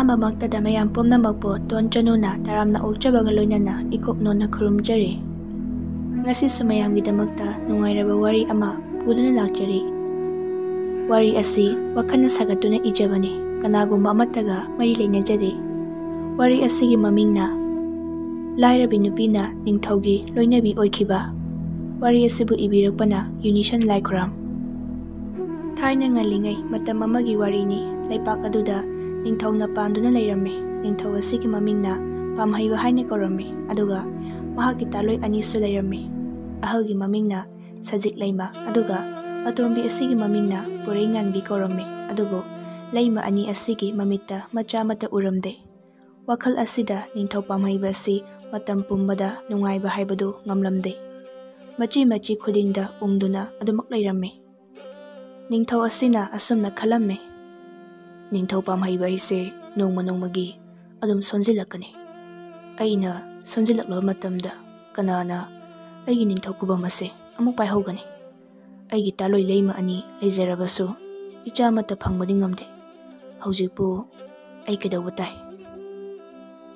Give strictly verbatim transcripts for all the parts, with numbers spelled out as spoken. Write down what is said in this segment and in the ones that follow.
ꯑꯍꯥꯟꯕꯃꯛꯇꯗ ꯃꯌꯥꯝ ꯄꯨꯝꯅꯃꯛꯄꯨ ꯇꯣꯟ ꯆꯅꯨꯅ ꯇꯔꯥꯝꯅ ꯑꯣꯛꯆꯕꯒ ꯂꯣꯏꯅꯅ ꯏꯀꯣꯛ ꯅꯣꯟꯅ ꯈꯨꯔꯨꯝꯖꯔꯤ꯫ ꯉꯁꯤꯁꯨ ꯃꯌꯥꯝꯒꯤꯗꯃꯛꯇ ꯅꯨꯡꯉꯥꯏꯔꯕ ꯋꯥꯔꯤ ꯑꯃ ꯄꯨꯗꯨꯅ ꯂꯥꯛꯆꯔꯤ꯫ ꯋꯥꯔꯤ ꯑꯁꯤ ꯋꯥꯈꯜꯅ ꯁꯥꯒꯠꯇꯨꯅ ꯏꯖꯕꯅꯤ, ꯀꯅꯥꯒꯨꯝꯕ ꯑꯃꯠꯇꯒ ꯃꯔꯤ ꯂꯩꯅꯖꯗꯦ꯫ ꯋꯥꯔꯤ ꯑꯁꯤꯒꯤ ꯃꯃꯤꯡꯅ ꯂꯥꯏꯔꯕꯤ ꯅꯨꯄꯤꯅ ꯅꯤꯡꯊꯧꯒꯤ ꯂꯣꯏꯅꯕꯤ ꯑꯣꯏꯈꯤꯕ꯫ ꯋꯥꯔꯤ ꯑꯁꯤꯕꯨ ꯏꯕꯤꯔꯛꯄꯅ ꯌꯨꯅꯤꯁꯟ ꯂꯥꯏꯈꯨꯔꯥꯝ꯫ ꯊꯥꯏꯅ ꯉꯜꯂꯤꯉꯩ ꯃꯇꯝ ꯑꯃꯒꯤ ꯋꯥꯔꯤꯅꯤ꯫ ꯂꯩꯄꯥꯛ ꯑꯗꯨꯗ ꯅꯤꯡꯊꯧꯅ ꯄꯥꯟꯗꯨꯅ ꯂꯩꯔꯝꯃꯤ꯫ ꯅꯤꯡꯊꯧ ꯑꯁꯤꯒꯤ ꯃꯃꯤꯡꯅ ꯄꯥꯝꯍꯩꯕ ꯍꯥꯏꯅ ꯀꯧꯔꯝꯃꯤ, ꯑꯗꯨꯒ ꯃꯍꯥꯛꯀꯤ ꯇꯥꯂꯣꯏ ꯑꯅꯤꯁꯨ ꯂꯩꯔꯝꯃꯤ꯫ ꯑꯍꯜꯒꯤ ꯃꯃꯤꯡꯅ ꯁꯖꯤꯛ ꯂꯩꯃ, ꯑꯗꯨꯒ ꯑꯇꯣꯝꯕꯤ ꯑꯁꯤꯒꯤ ꯃꯃꯤꯡꯅ ꯄꯨꯔꯩꯉꯥꯟꯕꯤ ꯀꯧꯔꯝꯃꯤ꯫ ꯑꯗꯨꯕꯨ ꯂꯩꯃ ꯑꯅꯤ ꯑꯁꯤꯒꯤ ꯃꯃꯤꯠꯇ ꯃꯆꯥ ꯑꯃꯠꯇ ꯎꯔꯝꯗꯦ꯫ ꯋꯥꯈꯜ ꯑꯁꯤꯗ ꯅꯤꯡꯊꯧ ꯄꯥꯝꯍꯩꯕ ꯑꯁꯤ ꯃꯇꯝ ꯄꯨꯝꯕꯗ ꯅꯨꯡꯉꯥꯏꯕ ꯍꯥꯏꯕꯗꯨ ꯉꯝꯂꯝꯗꯦ꯫ ꯃꯆꯤ ꯃꯆꯤ ꯈꯨꯗꯤꯡꯗ ꯎꯪꯗꯨꯅ ꯑꯗꯨꯃꯛ ꯂꯩꯔꯝꯃꯤ꯫ ꯅꯤꯡꯊꯧ ꯑꯁꯤꯅ ꯑꯁꯨꯝꯅ ꯈꯜꯂꯝꯃꯤ, "ꯅꯤꯡꯊꯧ ꯄꯥꯝꯍꯩꯕ ꯑꯩꯁꯦ ꯅꯣꯡꯃ ꯅꯣꯡꯃꯒꯤ ꯑꯗꯨꯝ ꯁꯣꯟꯖꯤꯜꯂꯛꯀꯅꯤ꯫ ꯑꯩꯅ ꯁꯣꯟꯖꯤꯜꯂꯛꯂꯕ ꯃꯇꯝꯗ ꯀꯅꯥꯅ ꯑꯩꯒꯤ ꯅꯤꯡꯊꯧ ꯈꯨꯕꯝ ꯑꯁꯦ ꯑꯃꯨꯛ ꯄꯥꯏꯍꯧꯒꯅꯤ? ꯑꯩꯒꯤ ꯇꯥꯂꯣꯏ ꯂꯩꯃ ꯑꯅꯤ ꯂꯩꯖꯔꯕꯁꯨ ꯏꯆꯥ ꯑꯃꯠꯇ ꯐꯪꯕꯗꯤ ꯉꯝꯗꯦ꯫ ꯍꯧꯖꯤꯛꯄꯨ ꯑꯩ ꯀꯩꯗꯧꯕ ꯇꯥꯏ?"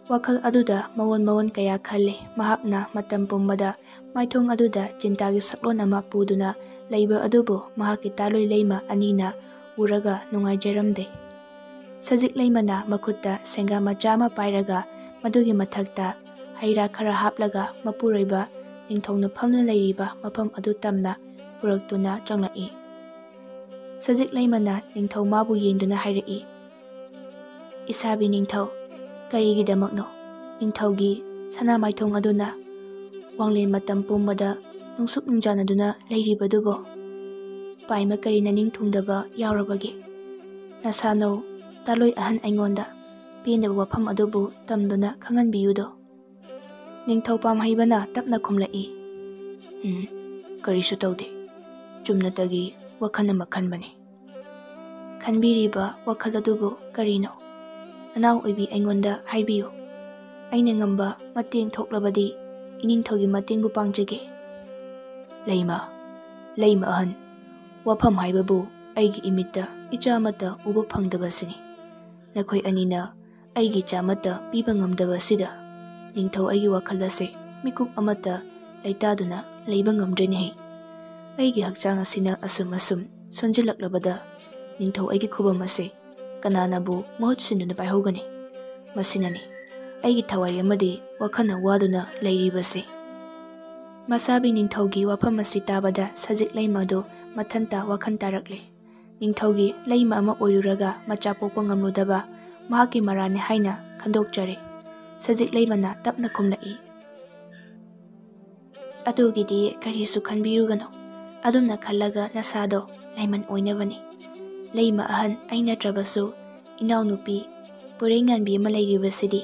ꯋꯥꯈꯜ ꯑꯗꯨꯗ ꯃꯑꯣꯟ ꯃꯑꯣꯟ ꯀꯌꯥ ꯈꯜꯂꯤ꯫ ꯃꯍꯥꯛꯅ ꯃꯇꯝ ꯄꯨꯝꯕꯗ ꯃꯥꯏꯊꯣꯡ ꯑꯗꯨꯗ ꯆꯤꯟꯇꯥꯒꯤ ꯁꯛꯂꯣꯟ ꯑꯃ ꯄꯨꯗꯨꯅ ꯂꯩꯕ ꯑꯗꯨꯕꯨ ꯃꯍꯥꯛꯀꯤ ꯇꯥꯂꯣꯏ ꯂꯩꯃ ꯑꯅꯤꯅ ꯎꯔꯒ ꯅꯨꯡꯉꯥꯏꯖꯔꯝꯗꯦ꯫ ꯁꯖꯤꯛ ꯂꯩꯃꯅ ꯃꯈꯨꯠꯇ ꯁꯦꯡꯒꯥ ꯃꯆꯥ ꯑꯃ ꯄꯥꯏꯔꯒ ꯃꯗꯨꯒꯤ ꯃꯊꯛꯇ ꯍꯩ ꯔꯥ ꯈꯔ ꯍꯥꯞꯂꯒ ꯃꯄꯨꯔꯣꯏꯕ ꯅꯤꯡꯊꯧꯅ ꯐꯝꯗꯨꯅ ꯂꯩꯔꯤꯕ ꯃꯐꯝ ꯑꯗꯨ ꯇꯝꯅ ꯄꯨꯔꯛꯇꯨꯅ ꯆꯪꯂꯛꯏ꯫ ꯁꯖꯤꯛ ꯂꯩꯃꯅ ꯅꯤꯡꯊꯧ ꯃꯥꯕꯨ ꯌꯦꯡꯗꯨꯅ ꯍꯥꯏꯔꯛꯏ, "ꯏꯁꯥꯕꯤ ꯅꯤꯡꯊꯧ, ꯀꯔꯤꯒꯤꯗꯃꯛꯅꯣ ꯅꯤꯡꯊꯧꯒꯤ ꯁꯅꯥ ꯃꯥꯏꯊꯣꯡ ꯑꯗꯨꯅ ꯋꯥꯡꯂꯦꯟ ꯃꯇꯝ ꯄꯨꯝꯕꯗ ꯅꯨꯡꯁꯨꯛ ꯅꯨꯡꯖꯥꯅꯗꯨꯅ ꯂꯩꯔꯤꯕꯗꯨꯕꯣ? ꯄꯥꯏꯃ ꯀꯔꯤ ꯅꯅꯤꯡ ꯊꯨꯡꯗꯕ ꯌꯥꯎꯔꯕꯒꯦ? ꯅꯁꯥꯅꯧ ꯇꯥꯂꯣꯏ ꯑꯍꯟ ꯑꯩꯉꯣꯟꯗ ꯄꯦꯟꯗꯕ ꯋꯥꯐꯝ ꯑꯗꯨꯕꯨ ꯇꯝꯗꯨꯅ ꯈꯪꯍꯟꯕꯤꯌꯨꯗꯣ?" ꯅꯤꯡꯊꯧ ꯄꯥꯝꯍꯩꯕꯅ ꯇꯞꯅ ꯈꯨꯝꯂꯛꯏ, "ꯎꯝ, ꯀꯔꯤꯁꯨ ꯇꯧꯗꯦ꯫ ꯆꯨꯝꯅꯇꯒꯤ ꯋꯥꯈꯜ ꯑꯃ ꯈꯟꯕꯅꯤ꯫" "ꯈꯟꯕꯤꯔꯤꯕ ꯋꯥꯈꯜ ꯑꯗꯨꯕꯨ ꯀꯔꯤꯅꯣ? ꯅꯅꯥꯎ ꯑꯣꯏꯕꯤ ꯑꯩꯉꯣꯟꯗ ꯍꯥꯏꯕꯤꯌꯨ꯫ ꯑꯩꯅ ꯉꯝꯕ ꯃꯇꯦꯡ ꯊꯣꯛꯂꯕꯗꯤ ꯏꯅꯤꯡꯊꯧꯒꯤ ꯃꯇꯦꯡꯕꯨ ꯄꯥꯡꯖꯒꯦ꯫" "ꯂꯩꯃ, ꯂꯩꯃ ꯑꯍꯟ, ꯋꯥꯐꯝ ꯍꯥꯏꯕꯕꯨ ꯑꯩꯒꯤ ꯏꯃꯤꯠꯇ ꯏꯆꯥ ꯑꯃꯠꯇ ꯎꯕ ꯐꯪꯗꯕꯁꯤꯅꯤ꯫ ꯅꯈꯣꯏ ꯑꯅꯤꯅ ꯑꯩꯒꯤ ꯏꯆꯥ ꯑꯃꯠꯇ ꯄꯤꯕ ꯉꯝꯗꯕ ꯑꯁꯤꯗ ꯅꯤꯡꯊꯧ ꯑꯩꯒꯤ ꯋꯥꯈꯜ ꯑꯁꯦ ꯃꯤꯀꯨꯞ ꯑꯃꯠꯇ ꯂꯩꯇꯥꯗꯨꯅ ꯂꯩꯕ ꯉꯝꯗ꯭ꯔꯦꯅꯦꯍꯦ꯫ ꯑꯩꯒꯤ ꯍꯛꯆꯥꯡ ꯑꯁꯤꯅ ꯑꯁꯨꯝ ꯑꯁꯨꯝ ꯁꯣꯟꯖꯤꯜꯂꯛꯂꯕꯗ ꯅꯤꯡꯊꯧ ꯑꯩꯒꯤ ꯈꯨꯕꯝ ꯑꯁꯦ ꯀꯅꯥꯅꯕꯨ ꯃꯍꯨꯠ ꯁꯤꯟꯗꯨꯅ ꯄꯥꯏꯍꯧꯒꯅꯤ? ꯃꯁꯤꯅꯅꯤ ꯑꯩꯒꯤ ꯊꯋꯥꯏ ꯑꯃꯗꯤ ꯋꯥꯈꯜꯅ ꯋꯥꯗꯨꯅ ꯂꯩꯔꯤꯕꯁꯦ꯫ ꯃꯁꯥꯕꯤ ꯅꯤꯡꯊꯧꯒꯤ ꯋꯥꯐꯝ ꯑꯁꯤ ꯇꯥꯕꯗ ꯁꯖꯤꯛ ꯂꯩꯃ ꯑꯗꯨ ꯃꯊꯟꯇ ꯋꯥꯈꯜ ꯇꯥꯔꯛꯂꯦ꯫ ꯅꯤꯡꯊꯧꯒꯤ ꯂꯩꯃ ꯑꯃ ꯑꯣꯏꯔꯨꯔꯒ ꯃꯆꯥ ꯄꯣꯛꯄ ꯉꯝꯂꯨꯗꯕ ꯃꯍꯥꯛꯀꯤ ꯃꯔꯥꯜꯅꯤ ꯍꯥꯏꯅ ꯈꯟꯗꯣꯛꯆꯔꯦ꯫ ꯁꯖꯤꯛ ꯂꯩꯃꯅ ꯇꯞꯅ ꯈꯨꯝꯂꯛꯏ, "ꯑꯗꯨꯒꯤꯗꯤ ꯀꯔꯤꯁꯨ ꯈꯟꯕꯤꯔꯨꯒꯅꯨ꯫ ꯑꯗꯨꯝꯅ ꯈꯜꯂꯒ ꯅꯁꯥꯗꯣ ꯂꯥꯏꯃꯟ ꯑꯣꯏꯅꯕꯅꯤ꯫ ꯂꯩꯃ ꯑꯍꯟ ꯑꯩ ꯅꯠꯇ꯭ꯔꯕꯁꯨ ꯏꯅꯥꯎꯅꯨꯄꯤ ꯄꯨꯔꯩꯉꯥꯟꯕꯤ ꯑꯃ ꯂꯩꯔꯤꯕꯁꯤꯗꯤ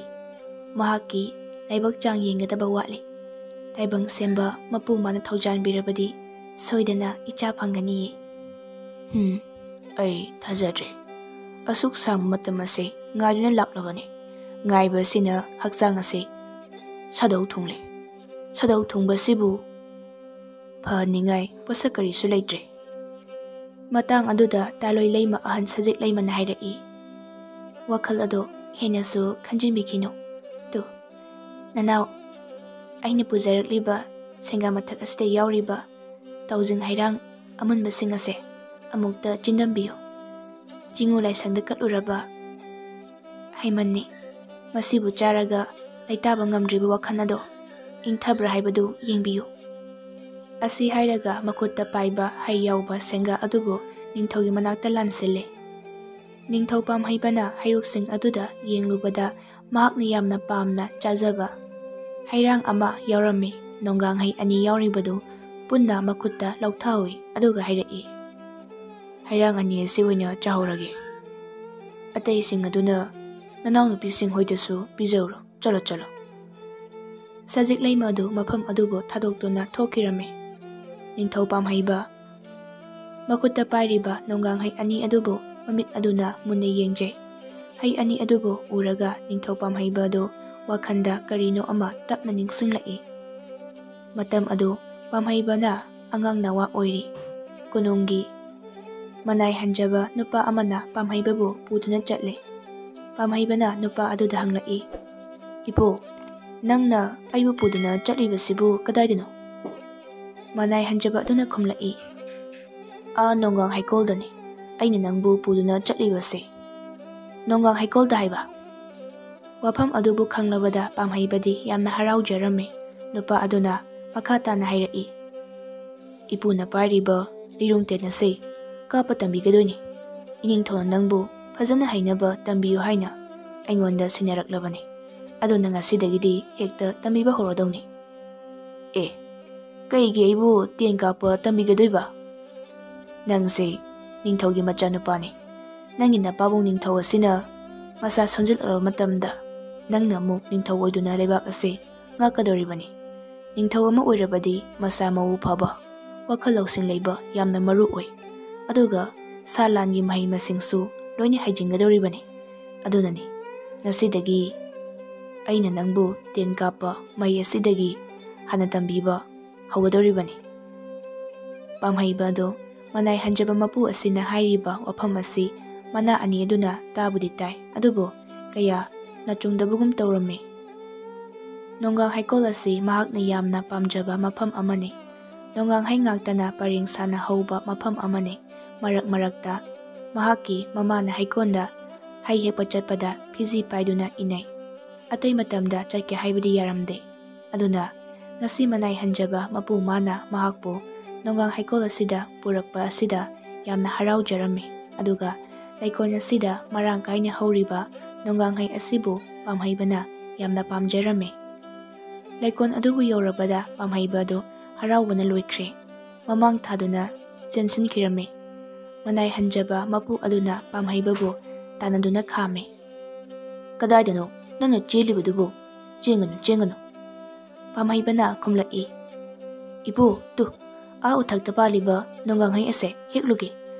ꯃꯍꯥꯛꯀꯤ ꯂꯥꯏꯕꯛ ꯆꯥꯡ ꯌꯦꯡꯒꯗꯕ ꯋꯥꯠꯂꯤ꯫ ꯇꯥꯏꯕꯪ ꯁꯦꯝꯕ ꯃꯄꯨ ꯃꯥꯅ ꯊꯧꯖꯥꯟꯕꯤꯔꯕꯗꯤ ꯁꯣꯏꯗꯅ ꯏꯆꯥ ꯐꯪꯒꯅꯤꯌꯦ꯫" ꯍꯝ, ꯑꯩ ꯊꯥꯖꯗ꯭ꯔꯦ꯫ ꯑꯁꯨꯛ ꯁꯥꯡꯕ ꯃꯇꯝ ꯑꯁꯦ ꯉꯥꯏꯗꯨꯅ ꯂꯥꯛꯂꯕꯅꯤ꯫ ꯉꯥꯏꯕ ꯑꯁꯤꯅ ꯍꯛꯆꯥꯡ ꯑꯁꯦ ꯁꯥꯗꯧ ꯊꯨꯡꯂꯦ꯫ ꯁꯥꯗꯧ ꯊꯨꯡꯕꯁꯤꯕꯨ ꯐꯍꯟꯅꯤꯡꯉꯥꯏ ꯄꯣꯠꯁꯛ ꯀꯔꯤꯁꯨ ꯂꯩꯇ꯭ꯔꯦ꯫ ꯃꯇꯥꯡ ꯑꯗꯨꯗ ꯇꯥꯂꯣꯏ ꯂꯩꯃ ꯑꯍꯟ ꯁꯖꯤꯛ ꯂꯩꯃꯅ ꯍꯥꯏꯔꯛꯏ, "ꯋꯥꯈꯜ ꯑꯗꯣ ꯍꯦꯟꯅꯁꯨ ꯈꯟꯖꯤꯟꯕꯤꯈꯤꯅꯨ꯫ ꯇꯨ, ꯅꯅꯥꯎ, ꯑꯩꯅ ꯄꯨꯖꯔꯛꯂꯤꯕ ꯁꯦꯡꯒꯥ ꯃꯊꯛ ꯑꯁꯤꯗ ꯌꯥꯎꯔꯤꯕ ꯇꯧꯖꯤꯡ ꯍꯩꯔꯥꯡ ꯑꯃꯨꯟꯕꯁꯤꯡ ꯑꯁꯦ ꯑꯃꯨꯛꯇ ꯆꯤꯟꯗꯝꯕꯤꯌꯨ꯫ ꯆꯤꯡꯉꯨ ꯂꯥꯏꯁꯪꯗ ꯀꯠꯂꯨꯔꯕ ꯍꯩꯃꯟꯅꯤ꯫ ꯃꯁꯤꯕꯨ ꯆꯥꯔꯒ ꯂꯩꯇꯥꯕ ꯉꯝꯗ꯭ꯔꯤꯕ ꯋꯥꯈꯜ ꯑꯗꯣ ꯏꯪꯊꯕ꯭ꯔꯥ ꯍꯥꯏꯕꯗꯨ ꯌꯦꯡꯕꯤꯌꯨ꯫" ꯑꯁꯤ ꯍꯥꯏꯔꯒ ꯃꯈꯨꯠꯇ ꯄꯥꯏꯕ ꯍꯩ ꯌꯥꯎꯕ ꯁꯦꯡꯒꯥ ꯑꯗꯨꯕꯨ ꯅꯤꯡꯊꯧꯒꯤ ꯃꯅꯥꯛꯇ ꯂꯥꯟꯁꯤꯜꯂꯦ꯫ ꯅꯤꯡꯊꯧ ꯄꯥꯝꯍꯩꯕꯅ ꯍꯩꯔꯨꯛꯁꯤꯡ ꯑꯗꯨꯗ ꯌꯦꯡꯂꯨꯕꯗ ꯃꯍꯥꯛꯅ ꯌꯥꯝꯅ ꯄꯥꯝꯅ ꯆꯥꯖꯕ ꯍꯩꯔꯥꯡ ꯑꯃ ꯌꯥꯎꯔꯝꯃꯤ꯫ ꯅꯣꯡꯒꯥꯡ ꯍꯩ ꯑꯅꯤ ꯌꯥꯎꯔꯤꯕꯗꯨ ꯄꯨꯟꯅ ꯃꯈꯨꯠꯇ ꯂꯧꯊꯍꯧꯏ, ꯑꯗꯨꯒ ꯍꯥꯏꯔꯛꯏ, "ꯍꯩꯔꯥꯡ ꯑꯅꯤ ꯑꯁꯤ ꯑꯣꯏꯅ ꯆꯥꯍꯧꯔꯒꯦ꯫ ꯑꯇꯩꯁꯤꯡ ꯑꯗꯨꯅ ꯅꯅꯥꯎꯅꯨꯄꯤꯁꯤꯡ ꯍꯣꯏꯗꯁꯨ ꯄꯤꯖꯧꯔꯣ꯫ ꯆꯠꯂꯣ, ꯆꯠꯂꯣ꯫" ꯁꯖꯤꯛ ꯂꯩꯃ ꯑꯗꯨ ꯃꯐꯝ ꯑꯗꯨꯕꯨ ꯊꯥꯗꯣꯛꯇꯨꯅ ꯊꯣꯛꯈꯤꯔꯝꯃꯤ꯫ ꯅꯤꯡꯊꯧ ꯄꯥꯝꯍꯩꯕ ꯃꯈꯨꯠꯇ ꯄꯥꯏꯔꯤꯕ ꯅꯣꯡꯒꯥꯡ ꯍꯩ ꯑꯅꯤ ꯑꯗꯨꯕꯨ ꯃꯃꯤꯠ ꯑꯗꯨꯅ ꯃꯨꯟꯅ ꯌꯦꯡꯖꯩ꯫ ꯍꯩ ꯑꯅꯤ ꯑꯗꯨꯕꯨ ꯎꯔꯒ ꯅꯤꯡꯊꯧ ꯄꯥꯝꯍꯩꯕ ꯑꯗꯨ ꯋꯥꯈꯜꯗ ꯀꯔꯤꯅꯣ ꯑꯃ ꯇꯞꯅ ꯅꯤꯡꯁꯤꯡꯂꯛꯏ꯫ ꯃꯇꯝ ꯑꯗꯨ ꯄꯥꯝꯍꯩꯕꯅ ꯑꯉꯥꯡ ꯅꯋꯥ ꯑꯣꯏꯔꯤ꯫ ꯀꯣꯅꯨꯡꯒꯤ ꯃꯅꯥꯏ ꯍꯟꯖꯕ ꯅꯨꯄꯥ ꯑꯃꯅ ꯄꯥꯝꯍꯩꯕꯕꯨ ꯄꯨꯗꯨꯅ ꯆꯠꯂꯤ꯫ ꯄꯥꯝꯍꯩꯕꯅ ꯅꯨꯄꯥ ꯑꯗꯨꯗ ꯍꯪꯂꯛꯏ, "ꯏꯄꯨ, ꯅꯪꯅ ꯑꯩꯕꯨ ꯄꯨꯗꯨꯅ ꯆꯠꯂꯤꯕꯁꯤꯕꯨ ꯀꯗꯥꯏꯗꯅꯣ?" ꯃꯅꯥꯏ ꯍꯟꯖꯕ ꯑꯗꯨꯅ ꯈꯨꯝꯂꯛꯏ, "ꯑꯥ ꯅꯣꯡꯒꯥꯡ ꯍꯩꯀꯣꯜꯗꯅꯤ ꯑꯩꯅ ꯅꯪꯕꯨ ꯄꯨꯗꯨꯅ ꯆꯠꯂꯤꯕꯁꯦ꯫" "ꯅꯣꯡꯒꯥꯡ ꯍꯩꯀꯣꯜꯗ ꯍꯥꯏꯕ?" ꯋꯥꯐꯝ ꯑꯗꯨꯕꯨ ꯈꯪꯂꯕꯗ ꯄꯥꯝꯍꯩꯕꯗꯤ ꯌꯥꯝꯅ ꯍꯔꯥꯎꯖꯔꯝꯃꯤ꯫ ꯅꯨꯄꯥ ꯑꯗꯨꯅ ꯃꯈꯥ ꯇꯥꯅ ꯍꯥꯏꯔꯛꯏ, "ꯏꯄꯨꯅ ꯄꯥꯏꯔꯤꯕ ꯂꯤꯔꯨꯡ ꯇꯦꯟ ꯑꯁꯤ ꯀꯥꯞꯄ ꯇꯝꯕꯤꯒꯗꯣꯏꯅꯤ꯫ ꯏꯅꯤꯡꯊꯧꯅ ꯅꯪꯕꯨ ꯐꯖꯅ ꯍꯩꯅꯕ ꯇꯝꯕꯤꯌꯨ ꯍꯥꯏꯅ ꯑꯩꯉꯣꯟꯗ ꯁꯤꯟꯅꯔꯛꯂꯕꯅꯤ꯫ ꯑꯗꯨꯅ ꯉꯁꯤꯗꯒꯤꯗꯤ ꯍꯦꯛꯇ ꯇꯝꯕꯤꯕ ꯍꯧꯔꯗꯧꯅꯤ꯫" "ꯑꯦ, ꯀꯩꯒꯤ ꯑꯩꯕꯨ ꯇꯦꯟ ꯀꯥꯞꯄ ꯇꯝꯕꯤꯒꯗꯣꯏꯕ?" "ꯅꯪꯁꯦ ꯅꯤꯡꯊꯧꯒꯤ ꯃꯆꯥꯅꯨꯄꯥꯅꯤ꯫ ꯅꯪꯒꯤ ꯅꯄꯥꯕꯨꯡ ꯅꯤꯡꯊꯧ ꯑꯁꯤꯅ ꯃꯁꯥ ꯁꯣꯟꯖꯤꯜꯂꯛꯂꯕ ꯃꯇꯝꯗ ꯅꯪꯅ ꯑꯃꯨꯛ ꯅꯤꯡꯊꯧ ꯑꯣꯏꯗꯨꯅ ꯂꯩꯕꯥꯛ ꯑꯁꯤ ꯉꯥꯛꯀꯗꯧꯔꯤꯕꯅꯤ꯫ ꯅꯤꯡꯊꯧ ꯑꯃ ꯑꯣꯏꯔꯕꯗꯤ ꯃꯁꯥ ꯃꯎ ꯐꯕ, ꯋꯥꯈꯜ ꯂꯧꯁꯤꯡ ꯂꯩꯕ ꯌꯥꯝꯅ ꯃꯔꯨ ꯑꯣꯏ꯫ ꯑꯗꯨꯒ ꯁꯥ ꯂꯥꯟꯒꯤ ꯃꯍꯩ ꯃꯁꯤꯡꯁꯨ ꯂꯣꯏꯅ ꯍꯩꯖꯤꯟꯒꯗꯧꯔꯤꯕꯅꯤ꯫ ꯑꯗꯨꯅꯅꯤ ꯉꯁꯤꯗꯒꯤ ꯑꯩꯅ ꯅꯪꯕꯨ ꯇꯦꯟ ꯀꯥꯞꯄ ꯃꯍꯩ ꯑꯁꯤꯗꯒꯤ ꯍꯥꯟꯅ ꯇꯝꯕꯤꯕ ꯍꯧꯒꯗꯧꯔꯤꯕꯅꯤ꯫" ꯄꯥꯝꯍꯩꯕ ꯑꯗꯨ ꯃꯅꯥꯏ ꯍꯟꯖꯕ ꯃꯄꯨ ꯑꯁꯤꯅ ꯍꯥꯏꯔꯤꯕ ꯋꯥꯐꯝ ꯑꯁꯤ ꯃꯅꯥ ꯑꯅꯤ ꯑꯗꯨꯅ ꯇꯥꯕꯨꯗꯤ ꯇꯥꯏ, ꯑꯗꯨꯕꯨ ꯀꯌꯥ ꯅꯥꯆꯨꯡꯗꯕꯒꯨꯝ ꯇꯧꯔꯝꯃꯤ꯫ ꯅꯣꯡꯒꯥꯡ ꯍꯩꯀꯣꯜ ꯑꯁꯤ ꯃꯍꯥꯛꯅ ꯌꯥꯝꯅ ꯄꯥꯝꯖꯕ ꯃꯐꯝ ꯑꯃꯅꯤ꯫ ꯅꯣꯡꯒꯥꯡ ꯍꯩ ꯉꯥꯛꯇꯅ ꯄꯔꯦꯡ ꯁꯥꯅ ꯍꯧꯕ ꯃꯐꯝ ꯑꯃꯅꯤ꯫ ꯃꯔꯛ ꯃꯔꯛꯇ ꯃꯍꯥꯛꯀꯤ ꯃꯃꯥꯅ ꯍꯩꯀꯣꯜꯗ ꯍꯩ ꯍꯦꯛꯄ ꯆꯠꯄꯗ ꯐꯤꯖꯤ ꯄꯥꯏꯗꯨꯅ ꯏꯟꯅꯩ꯫ ꯑꯇꯩ ꯃꯇꯝꯗ ꯆꯠꯀꯦ ꯍꯥꯏꯕꯗꯤ ꯌꯥꯔꯝꯗꯦ꯫ ꯑꯗꯨꯅ ꯉꯁꯤ ꯃꯅꯥꯏ ꯍꯟꯖꯕ ꯃꯄꯨ ꯃꯥꯅ ꯃꯍꯥꯛꯄꯨ ꯅꯣꯡꯒꯥꯡ ꯍꯩꯀꯣꯜ ꯑꯁꯤꯗ ꯄꯨꯔꯛꯄ ꯑꯁꯤꯗ ꯌꯥꯝꯅ ꯍꯔꯥꯎꯖꯔꯝꯃꯤ꯫ ꯑꯗꯨꯒ ꯂꯩꯀꯣꯜ ꯑꯁꯤꯗ ꯃꯔꯥꯡ ꯀꯥꯏꯅ ꯍꯧꯔꯤꯕ ꯅꯣꯡꯒꯥꯡ ꯍꯩ ꯑꯁꯤꯕꯨ ꯄꯥꯝꯍꯩꯕꯅ ꯌꯥꯝꯅ ꯄꯥꯝꯖꯔꯝꯃꯤ꯫ ꯂꯩꯀꯣꯜ ꯑꯗꯨꯕꯨ ꯌꯧꯔꯕꯗ ꯄꯥꯝꯍꯩꯕ ꯑꯗꯨ ꯍꯔꯥꯎꯕꯅ ꯂꯣꯏꯈ꯭ꯔꯦ꯫ ꯃꯃꯥꯡ ꯊꯥꯗꯨꯅ ꯆꯦꯟꯁꯤꯟꯈꯤꯔꯝꯃꯤ꯫ ꯃꯅꯥꯏ ꯍꯟꯖꯕ ꯃꯄꯨ ꯑꯗꯨꯅ ꯄꯥꯝꯍꯩꯕꯕꯨ ꯇꯥꯟꯅꯗꯨꯅ ꯈꯥꯝꯃꯤ꯫ "ꯀꯗꯥꯏꯗꯅꯣ ꯅꯪꯅ ꯆꯦꯜꯂꯤꯕꯗꯨꯕꯨ? ꯆꯦꯟꯒꯅꯨ, ꯆꯦꯟꯒꯅꯨ꯫" ꯄꯥꯝꯍꯩꯕꯅ ꯈꯨꯝꯂꯛꯏ, "ꯏꯄꯨ, ꯇꯨ, ꯑꯥ ꯎꯊꯛꯇ ꯄꯥꯜꯂꯤꯕ ꯅꯣꯡꯒꯥꯡꯍꯩ ꯑꯁꯦ ꯍꯦꯛꯂꯨꯒꯦ꯫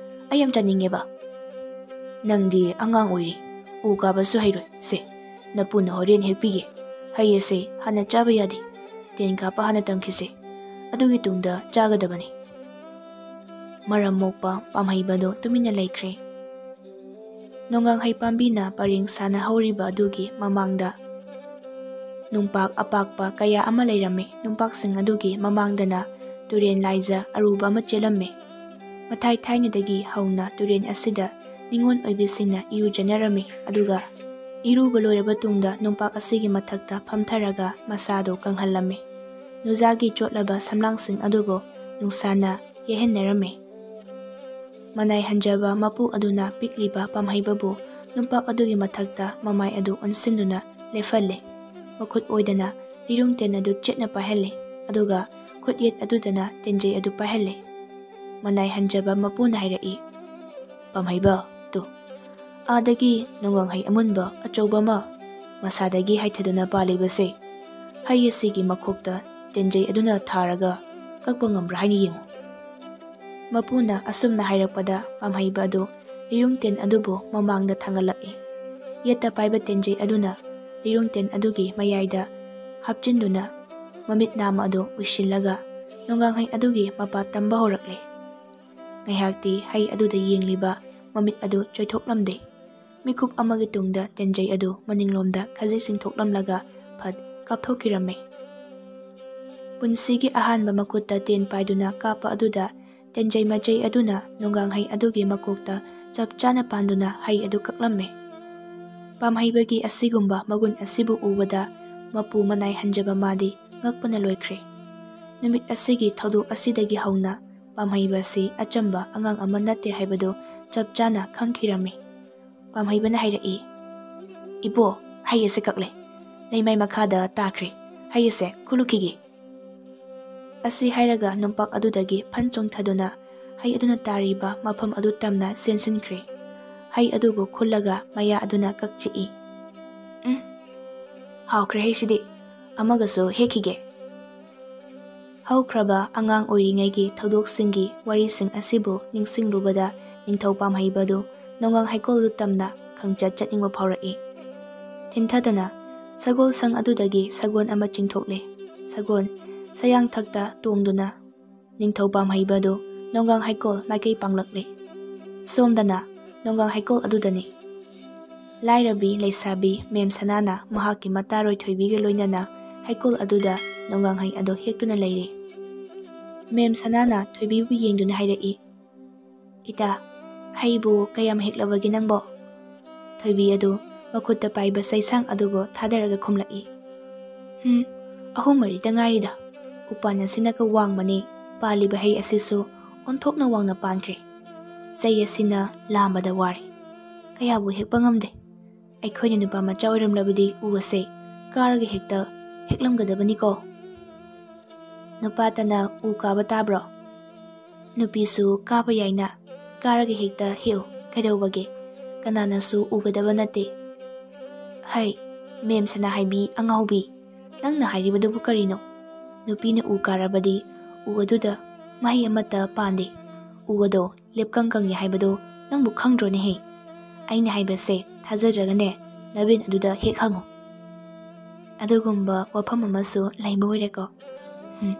ꯑꯩ ꯌꯥꯝ ꯆꯥꯅꯤꯡꯉꯦꯕ꯫" "ꯅꯪꯗꯤ ꯑꯉꯥꯡ ꯑꯣꯏꯔꯤ, ꯎ ꯀꯥꯕꯁꯨ ꯍꯩꯔꯣꯏ꯫ ꯁꯦ, ꯅꯄꯨꯅ ꯍꯣꯔꯦꯟ ꯍꯦꯛꯄꯤꯒꯦ꯫ ꯍꯩ ꯑꯁꯦ ꯍꯥꯟꯅ ꯆꯥꯕ ꯌꯥꯗꯦ꯫ ꯇꯦꯟ ꯀꯥꯞꯄ ꯍꯥꯟꯅ ꯇꯝꯈꯤꯁꯦ꯫ ꯑꯗꯨꯒꯤ ꯇꯨꯡꯗ ꯆꯥꯒꯗꯕꯅꯤ꯫" ꯃꯔꯝ ꯃꯣꯛꯄ ꯄꯥꯝꯍꯩꯕꯗꯣ ꯇꯨꯃꯤꯟꯅ ꯂꯩꯈ꯭ꯔꯦ꯫ ꯅꯣꯡꯒꯥꯡꯍꯩ ꯄꯥꯝꯕꯤꯅ ꯄꯔꯦꯡ ꯁꯥꯟꯅ ꯍꯧꯔꯤꯕ ꯑꯗꯨꯒꯤ ꯃꯃꯥꯡꯗ ꯅꯨꯡꯄꯥꯛ ꯑꯄꯥꯛꯄ ꯀꯌꯥ ꯑꯃ ꯂꯩꯔꯝꯃꯤ꯫ ꯅꯨꯡꯄꯥꯛꯁꯤꯡ ꯑꯗꯨꯒꯤ ꯃꯃꯥꯡꯗꯅ ꯇꯨꯔꯦꯟ ꯂꯥꯏꯖ ꯑꯔꯨꯕ ꯑꯃ ꯆꯦꯜꯂꯝꯃꯤ꯫ ꯃꯊꯥꯏ ꯊꯥꯏꯅꯗꯒꯤ ꯍꯧꯅ ꯇꯨꯔꯦꯟ ꯑꯁꯤꯗ ꯅꯤꯉꯣꯜ ꯑꯣꯏꯕꯤꯁꯤꯡꯅ ꯏꯔꯨꯖꯅꯔꯝꯃꯤ꯫ ꯑꯗꯨꯒ ꯏꯔꯨꯕ ꯂꯣꯏꯔꯕ ꯇꯨꯡꯗ ꯅꯨꯡꯄꯥꯛ ꯑꯁꯤꯒꯤ ꯃꯊꯛꯇ ꯐꯝꯊꯔꯒ ꯃꯁꯥꯗꯨ ꯀꯪꯍꯜꯂꯝꯃꯤ꯫ ꯅꯨꯡꯖꯥꯒꯤ ꯆꯣꯠꯂꯕ ꯁꯝꯂꯥꯡꯁꯤꯡ ꯑꯗꯨꯕꯨ ꯅꯨꯡꯁꯥꯅ ꯌꯩꯍꯟꯅꯔꯝꯃꯤ꯫ ꯃꯅꯥꯏ ꯍꯟꯖꯕ ꯃꯄꯨ ꯑꯗꯨꯅ ꯄꯤꯛꯂꯤꯕ ꯄꯥꯝꯍꯩꯕꯕꯨ ꯅꯨꯡꯄꯥꯛ ꯑꯗꯨꯒꯤ ꯃꯊꯛꯇ ꯃꯃꯥꯏ ꯑꯗꯨ ꯑꯣꯟꯁꯤꯟꯗꯨꯅ ꯂꯦꯞꯍꯜꯂꯦ꯫ ꯃꯈꯨꯠ ꯑꯣꯏꯗꯅ ꯂꯤꯔꯨꯡ ꯇꯦꯟ ꯑꯗꯨ ꯆꯦꯠꯅ ꯄꯥꯏꯍꯜꯂꯦ, ꯑꯗꯨꯒ ꯈꯨꯠ ꯌꯦꯠ ꯑꯗꯨꯗꯅ ꯇꯦꯟꯖꯩ ꯑꯗꯨ ꯄꯥꯏꯍꯜꯂꯦ꯫ ꯃꯅꯥꯏ ꯍꯟꯖꯕ ꯃꯄꯨꯅ ꯍꯥꯏꯔꯛꯏ, "ꯄꯥꯝꯍꯩꯕ, ꯇꯨ, ꯑꯥꯗꯒꯤ ꯅꯣꯡꯒꯥꯡꯍꯩ ꯑꯃꯨꯟꯕ ꯑꯆꯧꯕ ꯑꯃ ꯃꯁꯥꯗꯒꯤ ꯍꯥꯏꯊꯗꯨꯅ ꯄꯥꯜꯂꯤꯕꯁꯦ, ꯍꯩ ꯑꯁꯤꯒꯤ ꯃꯈꯣꯛꯇ ꯇꯦꯟꯖꯩ ꯑꯗꯨꯅ ꯊꯥꯔꯒ ꯀꯛꯄ ꯉꯝꯕ꯭ꯔꯥ ꯍꯥꯏꯅ ꯌꯦꯡꯉꯨ꯫" ꯃꯄꯨꯅ ꯑꯁꯨꯝꯅ ꯍꯥꯏꯔꯛꯄꯗ ꯄꯥꯝꯍꯩꯕ ꯑꯗꯨ ꯂꯤꯔꯨꯡ ꯇꯦꯟ ꯑꯗꯨꯕꯨ ꯃꯃꯥꯡꯗ ꯊꯥꯡꯒꯠꯂꯛꯏ꯫ ꯌꯦꯠꯇ ꯄꯥꯏꯕ ꯇꯦꯟꯖꯩ ꯑꯗꯨꯅ ꯂꯤꯔꯨꯡ ꯇꯦꯟ ꯑꯗꯨꯒꯤ ꯃꯌꯥꯏꯗ ꯍꯥꯞꯆꯤꯟꯗꯨꯅ ꯃꯃꯤꯠ ꯅꯥꯝꯃ ꯑꯗꯨ ꯎꯏꯁꯤꯜꯂꯒ ꯅꯣꯡꯒꯥꯡꯍꯩ ꯑꯗꯨꯒꯤ ꯃꯄꯥ ꯇꯝꯕ ꯍꯧꯔꯛꯂꯦ꯫ ꯉꯥꯏꯍꯥꯛꯇꯤ ꯍꯩ ꯑꯗꯨꯗ ꯌꯦꯡꯂꯤꯕ ꯃꯃꯤꯠ ꯑꯗꯨ ꯆꯣꯏꯊꯣꯛꯂꯝꯗꯦ꯫ ꯃꯤꯀꯨꯞ ꯑꯃꯒꯤ ꯇꯨꯡꯗ ꯇꯦꯟꯖꯩ ꯑꯗꯨ ꯃꯅꯤꯡꯂꯣꯝꯗ ꯈꯖꯤꯛ ꯆꯤꯡꯊꯣꯛꯂꯝꯂꯒ ꯐꯠ ꯀꯥꯞꯊꯣꯛꯈꯤꯔꯝꯃꯤ꯫ ꯄꯨꯟꯁꯤꯒꯤ ꯑꯍꯥꯟꯕ ꯃꯈꯨꯠꯇ ꯇꯦꯟ ꯄꯥꯏꯗꯨꯅ ꯀꯥꯞꯄ ꯑꯗꯨꯗ ꯇꯦꯟꯖꯩ ꯃꯆꯩ ꯑꯗꯨꯅ ꯅꯣꯡꯒꯥꯡꯍꯩ ꯑꯗꯨꯒꯤ ꯃꯀꯣꯛꯇ ꯆꯞ ꯆꯥꯅ ꯄꯥꯟꯗꯨꯅ ꯍꯩ ꯑꯗꯨ ꯀꯛꯂꯝꯃꯤ꯫ ꯄꯥꯝꯍꯩꯕꯒꯤ ꯑꯁꯤꯒꯨꯝꯕ ꯃꯒꯨꯟ ꯑꯁꯤꯕꯨ ꯎꯕꯗ ꯃꯄꯨ ꯃꯅꯥꯏ ꯍꯟꯖꯕ ꯃꯥꯗꯤ ꯉꯛꯄꯅ ꯂꯣꯏꯈ꯭ꯔꯦ꯫ ꯅꯨꯃꯤꯠ ꯑꯁꯤꯒꯤ ꯊꯧꯗꯣꯛ ꯑꯁꯤꯗꯒꯤ ꯍꯧꯅ ꯄꯥꯝꯍꯩꯕ ꯑꯁꯤ ꯑꯆꯝꯕ ꯑꯉꯥꯡ ꯑꯃ ꯅꯠꯇꯦ ꯍꯥꯏꯕꯗꯨ ꯆꯞ ꯆꯥꯅ ꯈꯪꯈꯤꯔꯝꯃꯤ꯫ ꯄꯥꯝꯍꯩꯕꯅ ꯍꯥꯏꯔꯛꯏ, "ꯏꯕꯣ, ꯍꯩ ꯑꯁꯤ ꯀꯛꯂꯦ꯫ ꯂꯩꯃꯥꯏ ꯃꯈꯥꯗ ꯇꯥꯈ꯭ꯔꯦ꯫ ꯍꯩ ꯑꯁꯦ ꯈꯨꯜꯂꯨꯈꯤꯒꯦ꯫" ꯑꯁꯤ ꯍꯥꯏꯔꯒ ꯅꯨꯡꯄꯥꯛ ꯑꯗꯨꯗꯒꯤ ꯐꯟ ꯆꯣꯡꯊꯗꯨꯅ ꯍꯩ ꯑꯗꯨꯅ ꯇꯥꯔꯤꯕ ꯃꯐꯝ ꯑꯗꯨ ꯇꯝꯅ ꯆꯦꯟꯁꯤꯟꯈ꯭ꯔꯦ꯫ ꯍꯩ ꯑꯗꯨꯕꯨ ꯈꯨꯜꯂꯒ ꯃꯌꯥ ꯑꯗꯨꯅ ꯀꯛꯆꯤꯛꯏ꯫ "ꯎꯝ, ꯍꯥꯎꯈ꯭ꯔꯦ ꯍꯩꯁꯤꯗꯤ꯫ ꯑꯃꯒꯁꯨ ꯍꯦꯛꯈꯤꯒꯦ꯫" ꯍꯧꯈ꯭ꯔꯕ ꯑꯉꯥꯡ ꯑꯣꯏꯔꯤꯉꯩꯒꯤ ꯊꯧꯗꯣꯛꯁꯤꯡꯒꯤ ꯋꯥꯔꯤꯁꯤꯡ ꯑꯁꯤꯕꯨ ꯅꯤꯡꯁꯤꯡꯂꯨꯕꯗ ꯅꯤꯡꯊꯧ ꯄꯥꯝꯍꯩꯕꯗꯨ ꯅꯣꯡꯒꯥꯡ ꯍꯩꯀꯣꯜꯗꯨ ꯇꯝꯅ ꯈꯪꯆꯠ ꯆꯠꯅꯤꯡꯕ ꯐꯥꯎꯔꯛꯏ꯫ ꯊꯤꯟꯊꯗꯅ ꯁꯒꯣꯜ ꯁꯪ ꯑꯗꯨꯗꯒꯤ ꯁꯒꯣꯜ ꯑꯃ ꯆꯤꯡꯊꯣꯛꯂꯦ꯫ ꯁꯒꯣꯜ ꯁꯌꯥꯡꯊꯛꯇ ꯇꯣꯡꯗꯨꯅ ꯅꯤꯡꯊꯧ ꯄꯥꯝꯍꯩꯕꯗꯨ ꯅꯣꯡꯒꯥꯡ ꯍꯩꯀꯣꯜ ꯃꯥꯏꯀꯩ ꯄꯥꯡꯂꯛꯂꯦ꯫ ꯁꯣꯝꯗꯅ ꯅꯣꯡꯒꯥꯡ ꯍꯩꯀꯣꯜ ꯑꯗꯨꯗꯅꯤ꯫ ꯂꯥꯏꯔꯕꯤ ꯂꯩꯁꯥꯕꯤ ꯃꯦꯝ ꯁꯅꯥꯅ ꯃꯍꯥꯛꯀꯤ ꯃꯇꯥꯔꯣꯏ ꯊꯣꯏꯕꯤꯒ ꯂꯣꯏꯅꯅ ꯍꯩꯀꯣꯜ ꯑꯗꯨꯗ ꯅꯣꯡꯒꯥꯡ ꯍꯩ ꯑꯗꯨ ꯍꯦꯛꯇꯨꯅ ꯂꯩꯔꯤ꯫ ꯃꯦꯝ ꯁꯅꯥꯅ ꯊꯣꯏꯕꯤꯕꯨ ꯌꯦꯡꯗꯨꯅ ꯍꯥꯏꯔꯛꯏ, "ꯏꯇꯥ, ꯍꯩꯕꯨ ꯀꯌꯥꯝ ꯍꯦꯛꯂꯕꯒꯦ ꯅꯪꯕꯣ?" ꯊꯣꯏꯕꯤ ꯑꯗꯨ ꯃꯈꯨꯠꯇ ꯄꯥꯏꯕ ꯆꯩꯁꯥꯡ ꯑꯗꯨꯕꯨ ꯊꯥꯗꯔꯒ ꯈꯨꯝꯂꯛꯏ, "ꯍꯨꯝ, ꯑꯍꯨꯝ ꯃꯔꯤꯇ ꯉꯥꯏꯔꯤꯗ꯫ ꯎꯄꯥꯟ ꯑꯁꯤꯅꯒ ꯋꯥꯡꯕꯅꯤ, ꯄꯥꯜꯂꯤꯕ ꯍꯩ ꯑꯁꯤꯁꯨ ꯑꯣꯟꯊꯣꯛꯅ ꯋꯥꯡꯅ ꯄꯥꯟꯈ꯭ꯔꯦ꯫ ꯆꯩ ꯑꯁꯤꯅ ꯂꯥꯝꯕꯗ ꯋꯥꯔꯦ꯫ ꯀꯌꯥꯕꯨ ꯍꯦꯛꯄ ꯉꯝꯗꯦ꯫ ꯑꯩꯈꯣꯏꯅ ꯅꯨꯄꯥ ꯃꯆꯥ ꯑꯣꯏꯔꯝꯂꯕꯗꯤ ꯎ ꯑꯁꯦ ꯀꯥꯔꯒ ꯍꯦꯛꯇ ꯍꯦꯛꯂꯝꯒꯗꯕꯅꯤꯀꯣ꯫" ꯅꯨꯄꯥꯇꯅ ꯎ ꯀꯥꯕ ꯇꯥꯕ꯭ꯔꯣ? ꯅꯨꯄꯤꯁꯨ ꯀꯥꯕ ꯌꯥꯏꯅ, ꯀꯥꯔꯒ ꯍꯦꯛꯇ ꯍꯦꯛꯎ, ꯀꯩꯗꯧꯕꯒꯦ? ꯀꯅꯥꯅꯁꯨ ꯎꯒꯗꯕ ꯅꯠꯇꯦ꯫ ꯍꯩ, ꯃꯦꯝ ꯁꯅꯥꯍꯥꯏꯕꯤ ꯑꯉꯥꯎꯕꯤ, ꯅꯪꯅ ꯍꯥꯏꯔꯤꯕꯗꯨꯕꯨ ꯀꯔꯤꯅꯣ? ꯅꯨꯄꯤꯅ ꯎ ꯀꯥꯔꯕꯗꯤ ꯎ ꯑꯗꯨꯗ ꯃꯍꯩ ꯑꯃꯠꯇ ꯄꯥꯟꯗꯦ꯫ ꯎ ꯑꯗꯣ ꯂꯦꯞꯀꯪ ꯀꯪꯉꯤ ꯍꯥꯏꯕꯗꯣ ꯅꯪꯕꯨ ꯈꯪꯗ꯭ꯔꯣꯅꯦꯍꯦ? ꯑꯩꯅ ꯍꯥꯏꯕꯁꯦ ꯊꯥꯖꯗ꯭ꯔꯒꯅꯦ, ꯅꯕꯦꯟ ꯑꯗꯨꯗ ꯍꯦꯛ ꯍꯪꯉꯨ꯫ ꯑꯗꯨꯒꯨꯝꯕ ꯋꯥꯐꯝ ꯑꯃꯁꯨ ꯂꯩꯕ ꯑꯣꯏꯔꯦꯀꯣ꯫ ꯍꯨꯝ,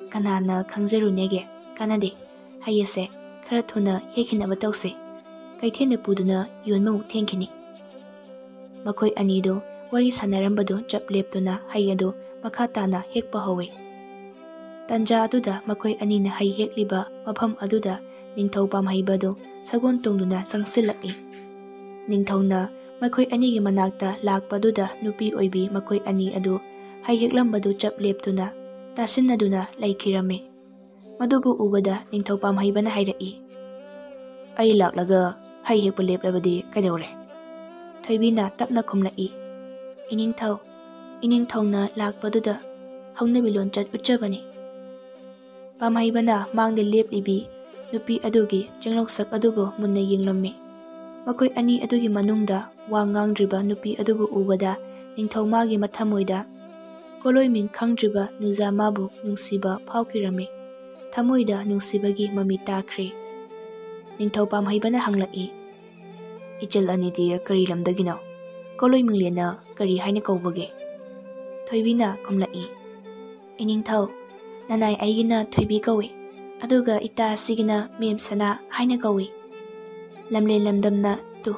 ꯀꯅꯥꯅ ꯈꯪꯖꯔꯨꯅꯦꯒꯦ? ꯀꯥꯟꯅꯗꯦ꯫ ꯍꯩ ꯑꯁꯦ ꯈꯔ ꯊꯨꯅ ꯍꯦꯛꯈꯤꯅꯕ ꯇꯧꯁꯦ꯫ ꯀꯩꯊꯦꯜꯗ ꯄꯨꯗꯨꯅ ꯌꯣꯟꯕꯃꯨꯛ ꯊꯦꯡꯈꯤꯅꯤ꯫ ꯃꯈꯣꯏ ꯑꯅꯤꯗꯨ ꯋꯥꯔꯤ ꯁꯥꯟꯅꯔꯝꯕꯗꯨ ꯆꯞ ꯂꯦꯞꯇꯨꯅ ꯍꯩ ꯑꯗꯨ ꯃꯈꯥ ꯇꯥꯅ ꯍꯦꯛꯄ ꯍꯧꯏ꯫ ꯇꯟꯖꯥ ꯑꯗꯨꯗ ꯃꯈꯣꯏ ꯑꯅꯤꯅ ꯍꯩ ꯍꯦꯛꯂꯤꯕ ꯃꯐꯝ ꯑꯗꯨꯗ ꯅꯤꯡꯊꯧ ꯄꯥꯝꯍꯩꯕꯗꯨ ꯁꯒꯣꯜ ꯇꯣꯡꯗꯨꯅ ꯆꯪꯁꯤꯜꯂꯛꯏ꯫ ꯅꯤꯡꯊꯧꯅ ꯃꯈꯣꯏ ꯑꯅꯤꯒꯤ ꯃꯅꯥꯛꯇ ꯂꯥꯛꯄꯗꯨꯗ ꯅꯨꯄꯤ ꯑꯣꯏꯕꯤ ꯃꯈꯣꯏ ꯑꯅꯤ ꯑꯗꯨ ꯍꯩ ꯍꯦꯛꯂꯝꯕꯗꯨ ꯆꯞ ꯂꯦꯞꯇꯨꯅ ꯇꯥꯁꯤꯟꯅꯗꯨꯅ ꯂꯩꯈꯤꯔꯝꯃꯤ꯫ ꯃꯗꯨꯕꯨ ꯎꯕꯗ ꯅꯤꯡꯊꯧ ꯄꯥꯝꯍꯩꯕꯅ ꯍꯥꯏꯔꯛꯏ, "ꯑꯩ ꯂꯥꯛꯂꯒ ꯍꯩ ꯍꯦꯛꯄ ꯂꯦꯞꯂꯕꯗꯤ ꯀꯩꯗꯧꯔꯦ?" ꯊꯣꯏꯕꯤꯅ ꯇꯞꯅ ꯈꯨꯝꯂꯛꯏ, "ꯏꯅꯤꯡꯊꯧ, ꯏꯅꯤꯡꯊꯧꯅ ꯂꯥꯛꯄꯗꯨꯗ ꯍꯧꯅꯕꯤ ꯂꯣꯟꯆꯠ ꯎꯠꯆꯕꯅꯤ꯫" ꯄꯥꯝꯍꯩꯕꯅ ꯃꯥꯡꯗ ꯂꯦꯞꯂꯤꯕꯤ ꯅꯨꯄꯤ ꯑꯗꯨꯒꯤ ꯆꯤꯡꯂꯧꯁꯛ ꯑꯗꯨꯕꯨ ꯃꯨꯟꯅ ꯌꯦꯡꯂꯝꯃꯤ꯫ ꯃꯈꯣꯏ ꯑꯅꯤ ꯑꯗꯨꯒꯤ ꯃꯅꯨꯡꯗ ꯋꯥ ꯉꯥꯡꯗ꯭ꯔꯤꯕ ꯅꯨꯄꯤ ꯑꯗꯨꯕꯨ ꯎꯕꯗ ꯅꯤꯡꯊꯧ ꯃꯥꯒꯤ ꯃꯊꯃꯣꯏꯗ ꯀꯣꯂꯣꯏꯃꯤꯡ ꯈꯪꯗ꯭ꯔꯤꯕ ꯅꯨꯖꯥ ꯃꯥꯕꯨ ꯅꯨꯡꯁꯤꯕ ꯐꯥꯎꯈꯤꯔꯝꯃꯤ꯫ ꯊꯃꯣꯏꯗ ꯅꯨꯡꯁꯤꯕꯒꯤ ꯃꯃꯤ ꯇꯥꯈ꯭ꯔꯦ꯫ ꯅꯤꯡꯊꯧ ꯄꯥꯝꯍꯩꯕꯅ ꯍꯪꯂꯛꯏ, "ꯏꯆꯜ ꯑꯅꯤꯗꯤ ꯀꯔꯤ ꯂꯝꯗꯒꯤꯅꯣ? ꯀꯣꯂꯣꯏ ꯃꯤꯡꯂꯦꯟꯅ ꯀꯔꯤ ꯍꯥꯏꯅ ꯀꯧꯕꯒꯦ?" ꯊꯣꯏꯕꯤꯅ ꯈꯨꯝꯂꯛꯏ, "ꯏꯅꯤꯡꯊꯧ, ꯅꯅꯥꯏ ꯑꯩꯒꯤꯅ ꯊꯣꯏꯕꯤ ꯀꯧꯏ, ꯑꯗꯨꯒ ꯏꯇꯥ ꯑꯁꯤꯒꯤꯅ ꯃꯦꯝ ꯁꯅꯥ ꯍꯥꯏꯅ ꯀꯧꯏ꯫" ꯂꯝꯂꯦꯟ ꯂꯝꯗꯝꯅ ꯇꯨ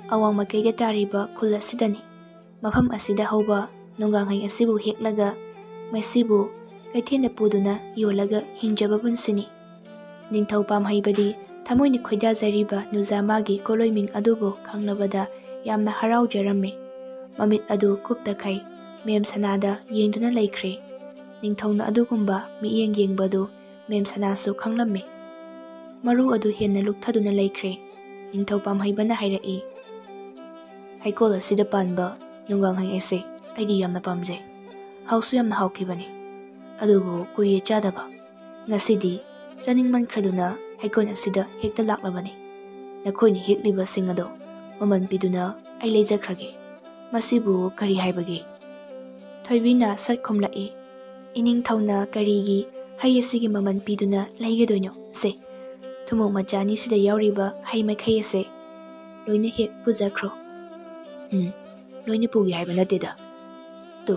ꯑꯋꯥꯡ ꯃꯥꯏꯀꯩꯗ ꯇꯥꯔꯤꯕ ꯈꯨꯜ ꯑꯁꯤꯗꯅꯤ꯫ ꯃꯐꯝ ꯑꯁꯤꯗ ꯍꯧꯕ ꯅꯣꯡꯒꯥꯡꯍꯩ ꯑꯁꯤꯕꯨ ꯍꯦꯛꯂꯒ ꯃꯁꯤꯕꯨ ꯀꯩꯊꯦꯜꯗ ꯄꯨꯗꯨꯅ ꯌꯣꯜꯂꯒ ꯍꯤꯡꯖꯕ ꯄꯨꯟꯁꯤꯅꯤ꯫ ꯅꯤꯡꯊꯧ ꯄꯥꯝꯍꯩꯕꯗꯤ ꯊꯃꯣꯏꯅ ꯈꯣꯏꯗꯥꯖꯔꯤꯕ ꯅꯨꯖꯥꯃꯥꯒꯤ ꯀꯣꯂꯣꯏꯃꯤꯡ ꯑꯗꯨꯕꯨ ꯈꯪꯂꯕꯗ ꯌꯥꯝꯅ ꯍꯔꯥꯎꯖꯔꯝꯃꯤ꯫ ꯃꯃꯤꯠ ꯑꯗꯨ ꯀꯨꯞꯇꯈꯩ ꯃꯦꯝ ꯁꯅꯥꯗ ꯌꯦꯡꯗꯨꯅ ꯂꯩꯈ꯭ꯔꯦ꯫ ꯅꯤꯡꯊꯧꯅ ꯑꯗꯨꯒꯨꯝꯕ ꯃꯤꯠꯌꯦꯡ ꯌꯦꯡꯕꯗꯨ ꯃꯦꯝ ꯁꯅꯥꯁꯨ ꯈꯪꯂꯝꯃꯤ꯫ ꯃꯔꯨ ꯑꯗꯨ ꯍꯦꯟꯅ ꯂꯨꯞꯊꯗꯨꯅ ꯂꯩꯈ꯭ꯔꯦ꯫ ꯅꯤꯡꯊꯧ ꯄꯥꯝꯍꯩꯕꯅ ꯍꯥꯏꯔꯛꯏ, "ꯍꯩꯀꯣꯜ ꯑꯁꯤꯗ ꯄꯥꯟꯕ ꯅꯨꯡꯒꯥꯡꯍꯩ ꯑꯁꯦ ꯑꯩꯗꯤ ꯌꯥꯝꯅ ꯄꯥꯝꯖꯩ꯫ ꯍꯥꯎꯁꯨ ꯌꯥꯝꯅ ꯍꯥꯎꯈꯤꯕꯅꯤ꯫ ꯑꯗꯨꯕꯨ ꯀꯨꯏꯔꯦ ꯆꯥꯗꯕ꯫ ꯉꯁꯤꯗꯤ ꯆꯥꯅꯤꯡꯃꯟꯈ꯭ꯔꯗꯨꯅ ꯍꯩꯀꯣꯜ ꯑꯁꯤꯗ ꯍꯦꯛꯇ ꯂꯥꯛꯂꯕꯅꯤ꯫ ꯅꯈꯣꯏꯅ ꯍꯦꯛꯂꯤꯕꯁꯤꯡ ꯑꯗꯣ ꯃꯃꯜ ꯄꯤꯗꯨꯅ ꯑꯩ ꯂꯩꯖꯈ꯭ꯔꯒꯦ꯫ ꯃꯁꯤꯕꯨ ꯀꯔꯤ ꯍꯥꯏꯕꯒꯦ?" ꯊꯣꯏꯕꯤꯅ ꯁꯠ ꯈꯨꯝꯂꯛꯏ, "ꯏꯅꯤꯡꯊꯧꯅ ꯀꯔꯤꯒꯤ ꯍꯩ ꯑꯁꯤꯒꯤ ꯃꯃꯜ ꯄꯤꯗꯨꯅ ꯂꯩꯒꯗꯣꯏꯅꯣ? ꯁꯦ, ꯊꯨꯝꯃꯣꯛ ꯃꯆꯥ ꯑꯅꯤꯁꯤꯗ ꯌꯥꯎꯔꯤꯕ ꯍꯩ ꯃꯈꯩ ꯑꯁꯦ ꯂꯣꯏꯅ ꯍꯦꯛ ꯄꯨꯖꯈ꯭ꯔꯣ꯫" "ꯎꯝ, ꯂꯣꯏꯅ ꯄꯨꯒꯦ ꯍꯥꯏꯕ ꯅꯠꯇꯦꯗ꯫ ꯇꯨ,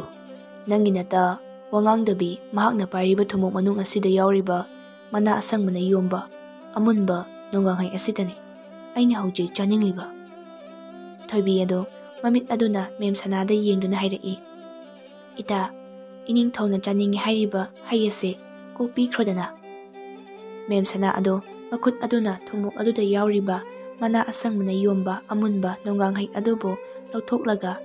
ꯅꯪꯒꯤ ꯅꯇꯥ ꯋꯥꯉꯥꯡꯗꯕꯤ ꯃꯍꯥꯛꯅ ꯄꯥꯏꯔꯤꯕ ꯊꯨꯝꯃꯣꯛ ꯃꯅꯨꯡ ꯑꯁꯤꯗ ꯌꯥꯎꯔꯤꯕ ꯃꯅꯥ ꯑꯁꯪꯕꯅ ꯌꯣꯝꯕ ꯑꯃꯨꯟꯕ ꯅꯣꯡꯒꯥꯡꯍꯩ ꯑꯁꯤꯗꯅꯤ ꯑꯩꯅ ꯍꯧꯖꯤꯛ ꯆꯥꯅꯤꯡꯂꯤꯕ꯫" ꯊꯣꯏꯕꯤ ꯑꯗꯨ ꯃꯃꯤꯠ ꯑꯗꯨꯅ ꯃꯦꯝ ꯁꯅꯥꯗ ꯌꯦꯡꯗꯨꯅ ꯍꯥꯏꯔꯛꯏ, "ꯏꯇꯥ, ꯏꯅꯤꯡꯊꯧꯅ ꯆꯥꯅꯤꯡꯉꯤ ꯍꯥꯏꯔꯤꯕ ꯍꯩ ꯑꯁꯦ ꯀꯣꯛ ꯄꯤꯈ꯭ꯔꯣꯗꯅ꯫" ꯃꯦꯝ ꯁꯅꯥ ꯑꯗꯨ ꯃꯈꯨꯠ ꯑꯗꯨꯅ ꯊꯨꯝꯃꯣꯛ ꯑꯗꯨꯗ ꯌꯥꯎꯔꯤꯕ ꯃꯅꯥ ꯑꯁꯪꯕꯅ ꯌꯣꯝꯕ ꯑꯃꯨꯟꯕ ꯅꯣꯡꯒꯥꯡꯍꯩ ꯑꯗꯨꯕꯨ ꯂꯧꯊꯣꯛꯂꯒ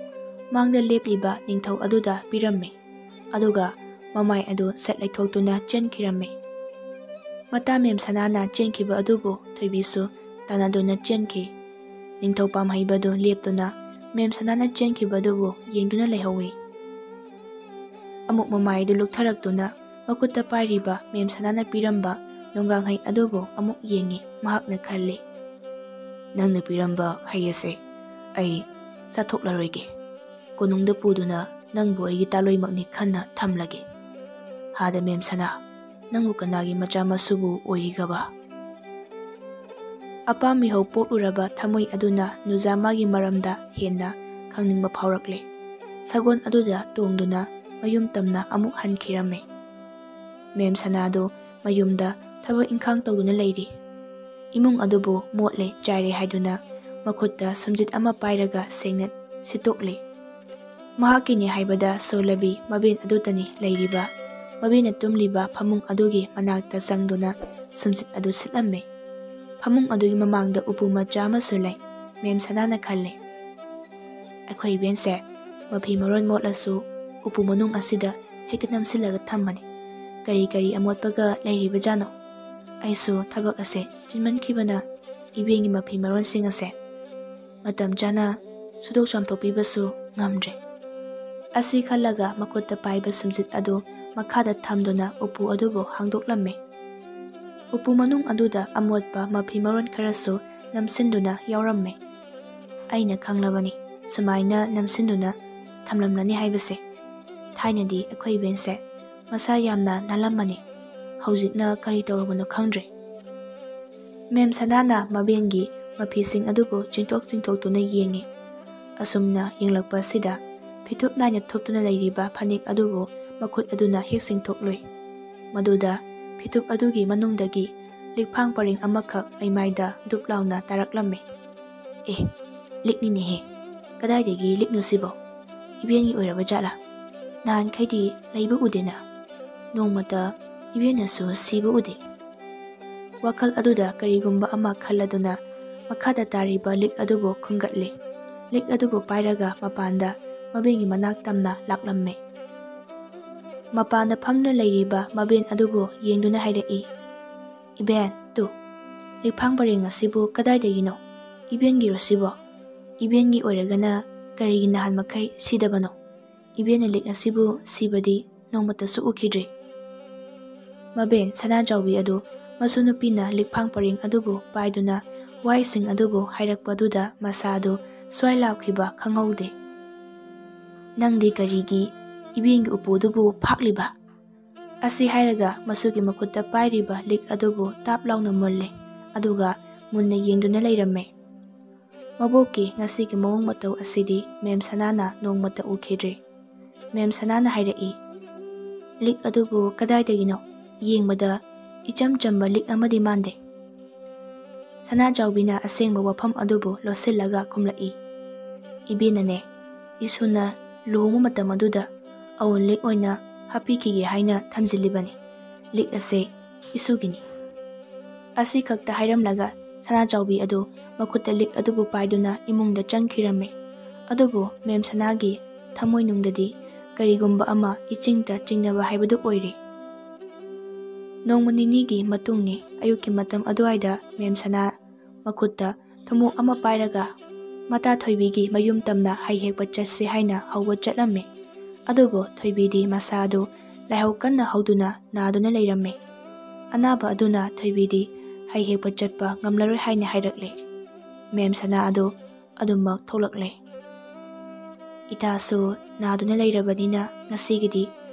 ꯃꯥꯡꯗ ꯂꯦꯞꯂꯤꯕ ꯅꯤꯡꯊꯧ ꯑꯗꯨꯗ ꯄꯤꯔꯝꯃꯤ꯫ ꯑꯗꯨꯒ ꯃꯃꯥꯏ ꯑꯗꯨ ꯁꯠ ꯂꯩꯊꯣꯛꯇꯨꯅ ꯆꯦꯟꯈꯤꯔꯝꯃꯤ꯫ ꯃꯇꯥ ꯃꯦꯝ ꯁꯅꯥꯅ ꯆꯦꯟꯈꯤꯕ ꯑꯗꯨꯕꯨ ꯊꯣꯏꯕꯤꯁꯨ ꯇꯥꯟꯅꯗꯨꯅ ꯆꯦꯟꯈꯤ꯫ ꯅꯤꯡꯊꯧ ꯄꯥꯝꯍꯩꯕꯗꯨ ꯂꯦꯞꯇꯨꯅ ꯃꯦꯝ ꯁꯅꯥꯅ ꯆꯦꯟꯈꯤꯕ ꯑꯗꯨꯕꯨ ꯌꯦꯡꯗꯨꯅ ꯂꯩꯍꯧꯏ꯫ ꯑꯃꯨꯛ ꯃꯃꯥꯏꯗꯨ ꯂꯨꯛꯊꯔꯛꯇꯨꯅ ꯃꯈꯨꯠꯇ ꯄꯥꯏꯔꯤꯕ ꯃꯦꯝ ꯁꯅꯥꯅ ꯄꯤꯔꯝꯕ ꯅꯣꯡꯒꯥꯡꯍꯩ ꯑꯗꯨꯕꯨ ꯑꯃꯨꯛ ꯌꯦꯡꯉꯤ꯫ ꯃꯍꯥꯛꯅ ꯈꯜꯂꯤ, "ꯅꯪꯅ ꯄꯤꯔꯝꯕ ꯍꯩ ꯑꯁꯦ ꯑꯩ ꯆꯥꯊꯣꯛꯂꯔꯣꯏꯒꯦ꯫ ꯀꯣꯅꯨꯡꯗ ꯄꯨꯗꯨꯅ ꯅꯪꯕꯨ ꯑꯩꯒꯤ ꯇꯥꯂꯣꯏꯃꯛꯅꯤ ꯈꯟꯅ ꯊꯝꯂꯒꯦ꯫ ꯍꯥꯗ ꯃꯦꯝ ꯁꯅꯥ, ꯅꯪꯕꯨ ꯀꯅꯥꯒꯤ ꯃꯆꯥ ꯃꯁꯨꯕꯨ ꯑꯣꯏꯔꯤꯒꯕ?" ꯑꯄꯥꯝ ꯃꯤꯍꯧ ꯄꯣꯛꯂꯨꯔꯕ ꯊꯃꯣꯏ ꯑꯗꯨꯅ ꯅꯨꯖꯥꯃꯥꯒꯤ ꯃꯔꯝꯗ ꯍꯦꯟꯅ ꯈꯪꯅꯤꯡꯕ ꯐꯥꯎꯔꯛꯂꯦ꯫ ꯁꯒꯣꯜ ꯑꯗꯨꯗ ꯇꯣꯡꯗꯨꯅ ꯃꯌꯨꯝ ꯇꯝꯅ ꯑꯃꯨꯛ ꯍꯟꯈꯤꯔꯝꯃꯤ꯫ ꯃꯦꯝ ꯁꯅꯥꯗꯨ ꯃꯌꯨꯝꯗ ꯊꯕꯛ ꯏꯪꯈꯥꯡ ꯇꯧꯗꯨꯅ ꯂꯩꯔꯤ꯫ ꯏꯃꯨꯡ ꯑꯗꯨꯕꯨ ꯃꯣꯠꯂꯦ ꯆꯥꯏꯔꯦ ꯍꯥꯏꯗꯨꯅ ꯃꯈꯨꯠꯇ ꯁꯨꯝꯖꯤꯠ ꯑꯃ ꯄꯥꯏꯔꯒ ꯁꯦꯡꯅ ꯁꯤꯠꯇꯣꯛꯂꯦ꯫ ꯃꯍꯥꯛꯀꯤꯅꯤ ꯍꯥꯏꯕꯗ ꯁꯣꯜꯂꯕꯤ ꯃꯕꯦꯟ ꯑꯗꯨꯇꯅꯤ ꯂꯩꯔꯤꯕ꯫ ꯃꯕꯦꯟꯅ ꯇꯨꯝꯂꯤꯕ ꯐꯃꯨꯡ ꯑꯗꯨꯒꯤ ꯃꯅꯥꯛꯇ ꯆꯪꯗꯨꯅ ꯁꯨꯝꯖꯤꯠ ꯑꯗꯨ ꯁꯤꯠꯂꯝꯃꯦ꯫ ꯐꯃꯨꯡ ꯑꯗꯨꯒꯤ ꯃꯃꯥꯡꯗ ꯎꯄꯨ ꯃꯆꯥ ꯑꯃꯁꯨ ꯂꯩ꯫ ꯃꯦꯝ ꯁꯅꯥꯅ ꯈꯜꯂꯦ, "ꯑꯩꯈꯣꯏ ꯏꯕꯦꯟꯁꯦ ꯃꯐꯤ ꯃꯔꯣꯟ ꯃꯣꯠꯂꯁꯨ ꯎꯄꯨ ꯃꯅꯨꯡ ꯑꯁꯤꯗ ꯍꯦꯛꯇ ꯅꯝꯁꯤꯜꯂꯒ ꯊꯝꯕꯅꯤ꯫ ꯀꯔꯤ ꯀꯔꯤ ꯑꯃꯣꯠꯄꯒ ꯂꯩꯔꯤꯕꯖꯥꯠꯅꯣ? ꯑꯩꯁꯨ ꯊꯕꯛ ꯑꯁꯦ ꯆꯤꯟꯃꯟꯈꯤꯕꯅ ꯏꯕꯦꯟꯒꯤ ꯃꯐꯤ ꯃꯔꯣꯟꯁꯤꯡ ꯑꯁꯦ ꯃꯇꯝ ꯆꯥꯅ ꯁꯨꯗꯣꯛ ꯆꯥꯝꯊꯣꯛꯄꯤꯕꯁꯨ ꯉꯝꯗ꯭ꯔꯦ꯫" ꯑꯁꯤ ꯈꯜꯂꯒ ꯃꯈꯨꯠꯇ ꯄꯥꯏꯕ ꯁꯨꯝꯖꯤꯠ ꯑꯗꯨ ꯃꯈꯥꯗ ꯊꯝꯗꯨꯅ ꯎꯄꯨ ꯑꯗꯨꯕꯨ ꯍꯥꯡꯗꯣꯛꯂꯝꯃꯦ꯫ ꯎꯄꯨ ꯃꯅꯨꯡ ꯑꯗꯨꯗ ꯑꯃꯣꯠꯄ ꯃꯐꯤ ꯃꯔꯣꯟ ꯈꯔꯁꯨ ꯅꯝꯁꯤꯟꯗꯨꯅ ꯌꯥꯎꯔꯝꯃꯦ꯫ "ꯑꯩꯅ ꯈꯪꯂꯕꯅꯤ, ꯁꯨꯃꯥꯏꯅ ꯅꯝꯁꯤꯟꯗꯨꯅ ꯊꯝꯂꯝꯂꯅꯤ ꯍꯥꯏꯕꯁꯦ꯫ ꯊꯥꯏꯅꯗꯤ ꯑꯩꯈꯣꯏ ꯏꯕꯦꯟꯁꯦ ꯃꯁꯥ ꯌꯥꯝꯅ ꯅꯥꯜꯂꯝꯕꯅꯤ꯫ ꯍꯧꯖꯤꯛꯅ ꯀꯔꯤ ꯇꯧꯔꯕꯅꯣ ꯈꯪꯗ꯭ꯔꯦ꯫" ꯃꯦꯝ ꯁꯅꯥꯅ ꯃꯕꯦꯟꯒꯤ ꯃꯐꯤꯁꯤꯡ ꯑꯗꯨꯕꯨ ꯆꯤꯡꯊꯣꯛ ꯆꯤꯡꯊꯣꯛꯇꯨꯅ ꯌꯦꯡꯉꯤ꯫ ꯑꯁꯨꯝꯅ ꯌꯦꯡꯂꯛꯄ ꯑꯁꯤꯗ ꯐꯤꯊꯨꯞ ꯅꯥꯏꯅ ꯊꯨꯞꯇꯨꯅ ꯂꯩꯔꯤꯕ ꯐꯅꯦꯛ ꯑꯗꯨꯕꯨ ꯃꯈꯨꯠ ꯑꯗꯨꯅ ꯍꯦꯛ ꯆꯤꯡꯊꯣꯛꯂꯨꯏ꯫ ꯃꯗꯨꯗ ꯐꯤꯊꯨꯞ ꯑꯗꯨꯒꯤ ꯃꯅꯨꯡꯗꯒꯤ ꯂꯤꯛꯐꯥꯡ ꯄꯔꯦꯡ ꯑꯃꯈꯛ ꯂꯩꯃꯥꯏꯗ ꯗꯨꯞ ꯂꯥꯎꯅ ꯇꯥꯔꯛꯂꯝꯃꯤ꯫ "ꯑꯦ, ꯂꯤꯛꯅꯤꯅꯦꯍꯦ! ꯀꯗꯥꯏꯗꯒꯤ ꯂꯤꯛꯅꯣ ꯁꯤꯕꯣ? ꯏꯕꯦꯟꯒꯤ ꯑꯣꯏꯔꯕ ꯖꯥꯠꯂꯥ? ꯅꯍꯥꯟꯈꯩꯗꯤ ꯂꯩꯕ ꯎꯗꯦꯅ꯫ ꯅꯣꯡꯃꯇ ꯏꯕꯦꯟꯅꯁꯨ ꯁꯤꯕ ꯎꯗꯦ꯫" ꯋꯥꯈꯜ ꯑꯗꯨꯗ ꯀꯔꯤꯒꯨꯝꯕ ꯑꯃ ꯈꯜꯂꯗꯨꯅ ꯃꯈꯥꯗ ꯇꯥꯔꯤꯕ ꯂꯤꯛ ꯑꯗꯨꯕꯨ ꯈꯨꯟꯒꯠꯂꯦ꯫ ꯂꯤꯛ ꯑꯗꯨꯕꯨ ꯄꯥꯏꯔꯒ ꯃꯄꯥꯟꯗ ꯃꯕꯦꯟꯒꯤ ꯃꯅꯥꯛ ꯇꯝꯅ ꯂꯥꯛꯂꯝꯃꯦ꯫ ꯃꯄꯥꯟꯗ ꯐꯝꯗꯨꯅ ꯂꯩꯔꯤꯕ ꯃꯕꯦꯟ ꯑꯗꯨꯕꯨ ꯌꯦꯡꯗꯨꯅ ꯍꯥꯏꯔꯛꯏ, "ꯏꯕꯦꯟ, ꯇꯨ, ꯂꯤꯛꯐꯥꯡ ꯄꯔꯦꯡ ꯑꯁꯤꯕꯨ ꯀꯗꯥꯏꯗꯒꯤꯅꯣ? ꯏꯕꯦꯟꯒꯤꯔꯣ ꯁꯤꯕꯣ? ꯏꯕꯦꯟꯒꯤ ꯑꯣꯏꯔꯒꯅ ꯀꯔꯤꯒꯤ ꯅꯍꯥꯟ ꯃꯈꯩ ꯁꯤꯗꯕꯅꯣ? ꯏꯕꯦꯟꯅ ꯂꯤꯛ ꯑꯁꯤꯕꯨ ꯁꯤꯕꯗꯤ ꯅꯣꯡꯃꯇꯁꯨ ꯎꯈꯤꯗ꯭ꯔꯤ꯫" ꯃꯕꯦꯟ ꯁꯅꯥꯖꯥꯎꯕꯤ ꯑꯗꯨ ꯃꯁꯨ ꯅꯨꯄꯤꯅ ꯂꯤꯛꯐꯥꯡ ꯄꯔꯦꯡ ꯑꯗꯨꯕꯨ ꯄꯥꯏꯗꯨꯅ ꯋꯥꯍꯩꯁꯤꯡ ꯑꯗꯨꯕꯨ ꯍꯥꯏꯔꯛꯄꯗꯨꯗ ꯃꯁꯥꯗꯨ ꯁ꯭ꯋꯥꯏ ꯂꯥꯎꯈꯤꯕ ꯈꯪꯍꯧꯗꯦ꯫ "ꯅꯪꯗꯤ ꯀꯔꯤꯒꯤ ꯏꯕꯦꯟꯒꯤ ꯎꯄꯨꯗꯨꯕꯨ ꯐꯥꯛꯂꯤꯕ?" ꯑꯁꯤ ꯍꯥꯏꯔꯒ ꯃꯁꯨꯒꯤ ꯃꯈꯨꯠꯇ ꯄꯥꯏꯔꯤꯕ ꯂꯤꯛ ꯑꯗꯨꯕꯨ ꯇꯥꯞ ꯂꯥꯎꯅ ꯃꯨꯜꯂꯦ, ꯑꯗꯨꯒ ꯃꯨꯟꯅ ꯌꯦꯡꯗꯨꯅ ꯂꯩꯔꯝꯃꯦ꯫ ꯃꯕꯣꯛꯀꯤ ꯉꯁꯤꯒꯤ ꯃꯑꯣꯡ ꯃꯇꯧ ꯑꯁꯤꯗꯤ ꯃꯦꯝ ꯁꯅꯥꯅ ꯅꯣꯡꯃꯇ ꯎꯈꯤꯗ꯭ꯔꯤ꯫ ꯃꯦꯝ ꯁꯅꯥꯅ ꯍꯥꯏꯔꯛꯏ, "ꯂꯤꯛ ꯑꯗꯨꯕꯨ ꯀꯗꯥꯏꯗꯒꯤꯅꯣ? ꯌꯦꯡꯕꯗ ꯏꯆꯝ ꯆꯝꯕ ꯂꯤꯛ ꯑꯃꯗꯤ ꯃꯥꯟꯗꯦ꯫" ꯁꯅꯥꯖꯥꯎꯕꯤꯅ ꯑꯁꯦꯡꯕ ꯋꯥꯐꯝ ꯑꯗꯨꯕꯨ ꯂꯣꯠꯁꯤꯜꯂꯒ ꯈꯨꯝꯂꯛꯏ, "ꯏꯕꯦꯟꯅꯅꯦ, ꯏꯁꯨꯅ ꯂꯨꯍꯣꯡꯕ ꯃꯇꯝ ꯑꯗꯨꯗ ꯑꯋꯨꯟ ꯂꯤꯛ ꯑꯣꯏꯅ ꯍꯥꯞꯄꯤꯈꯤꯒꯦ ꯍꯥꯏꯅ ꯊꯝꯖꯤꯜꯂꯤꯕꯅꯤ꯫ ꯂꯤꯛ ꯑꯁꯦ ꯏꯁꯨꯒꯤꯅꯤ"꯫ ꯑꯁꯤꯈꯛꯇ ꯍꯥꯏꯔꯝꯂꯒ ꯁꯅꯥꯖꯥꯎꯕꯤ ꯑꯗꯨ ꯃꯈꯨꯠꯇ ꯂꯤꯛ ꯑꯗꯨꯕꯨ ꯄꯥꯏꯗꯨꯅ ꯏꯃꯨꯡꯗ ꯆꯪꯈꯤꯔꯝꯃꯤ꯫ ꯑꯗꯨꯕꯨ ꯃꯦꯝ ꯁꯅꯥꯒꯤ ꯊꯃꯣꯏꯅꯨꯡꯗꯗꯤ ꯀꯔꯤꯒꯨꯝꯕ ꯑꯃ ꯏꯆꯤꯡꯇ ꯆꯤꯡꯅꯕ ꯍꯥꯏꯕꯗꯨ ꯑꯣꯏꯔꯤ꯫ ꯅꯣꯡꯃ ꯅꯤꯅꯤꯒꯤ ꯃꯇꯨꯡꯅꯤ꯫ ꯑꯌꯨꯛꯀꯤ ꯃꯇꯝ ꯑꯗꯨꯋꯥꯏꯗ ꯃꯦꯝ ꯁꯅꯥ ꯃꯈꯨꯠꯇ ꯊꯨꯝꯃꯣꯛ ꯑꯃ ꯄꯥꯏꯔꯒ ꯃꯇꯥ ꯊꯣꯏꯕꯤꯒꯤ ꯃꯌꯨꯝ ꯇꯝꯅ ꯍꯩ ꯍꯦꯛꯄ ꯆꯠꯁꯤ ꯍꯥꯏꯅ ꯍꯧꯕ ꯆꯠꯂꯝꯃꯤ꯫ ꯑꯗꯨꯕꯨ ꯊꯣꯏꯕꯤꯗꯤ ꯃꯁꯥ ꯑꯗꯨ ꯂꯥꯏꯍꯧ ꯀꯟꯅ ꯍꯧꯗꯨꯅ ꯅꯥꯗꯨꯅ ꯂꯩꯔꯝꯃꯤ꯫ ꯑꯅꯥꯕ ꯑꯗꯨꯅ ꯊꯣꯏꯕꯤꯗꯤ ꯍꯩ ꯍꯦꯛꯄ ꯆꯠꯄ ꯉꯝꯂꯔꯣꯏ ꯍꯥꯏꯅ ꯍꯥꯏꯔꯛꯂꯦ꯫ ꯃꯦꯝ ꯁꯅꯥ ꯑꯗꯨ ꯑꯗꯨꯃꯛ ꯊꯣꯛꯂꯛꯂꯦ꯫ "ꯏꯇꯥꯁꯨ ꯅꯥꯗꯨꯅ ꯂꯩꯔꯕꯅꯤꯅ ꯉꯁꯤꯒꯤꯗꯤ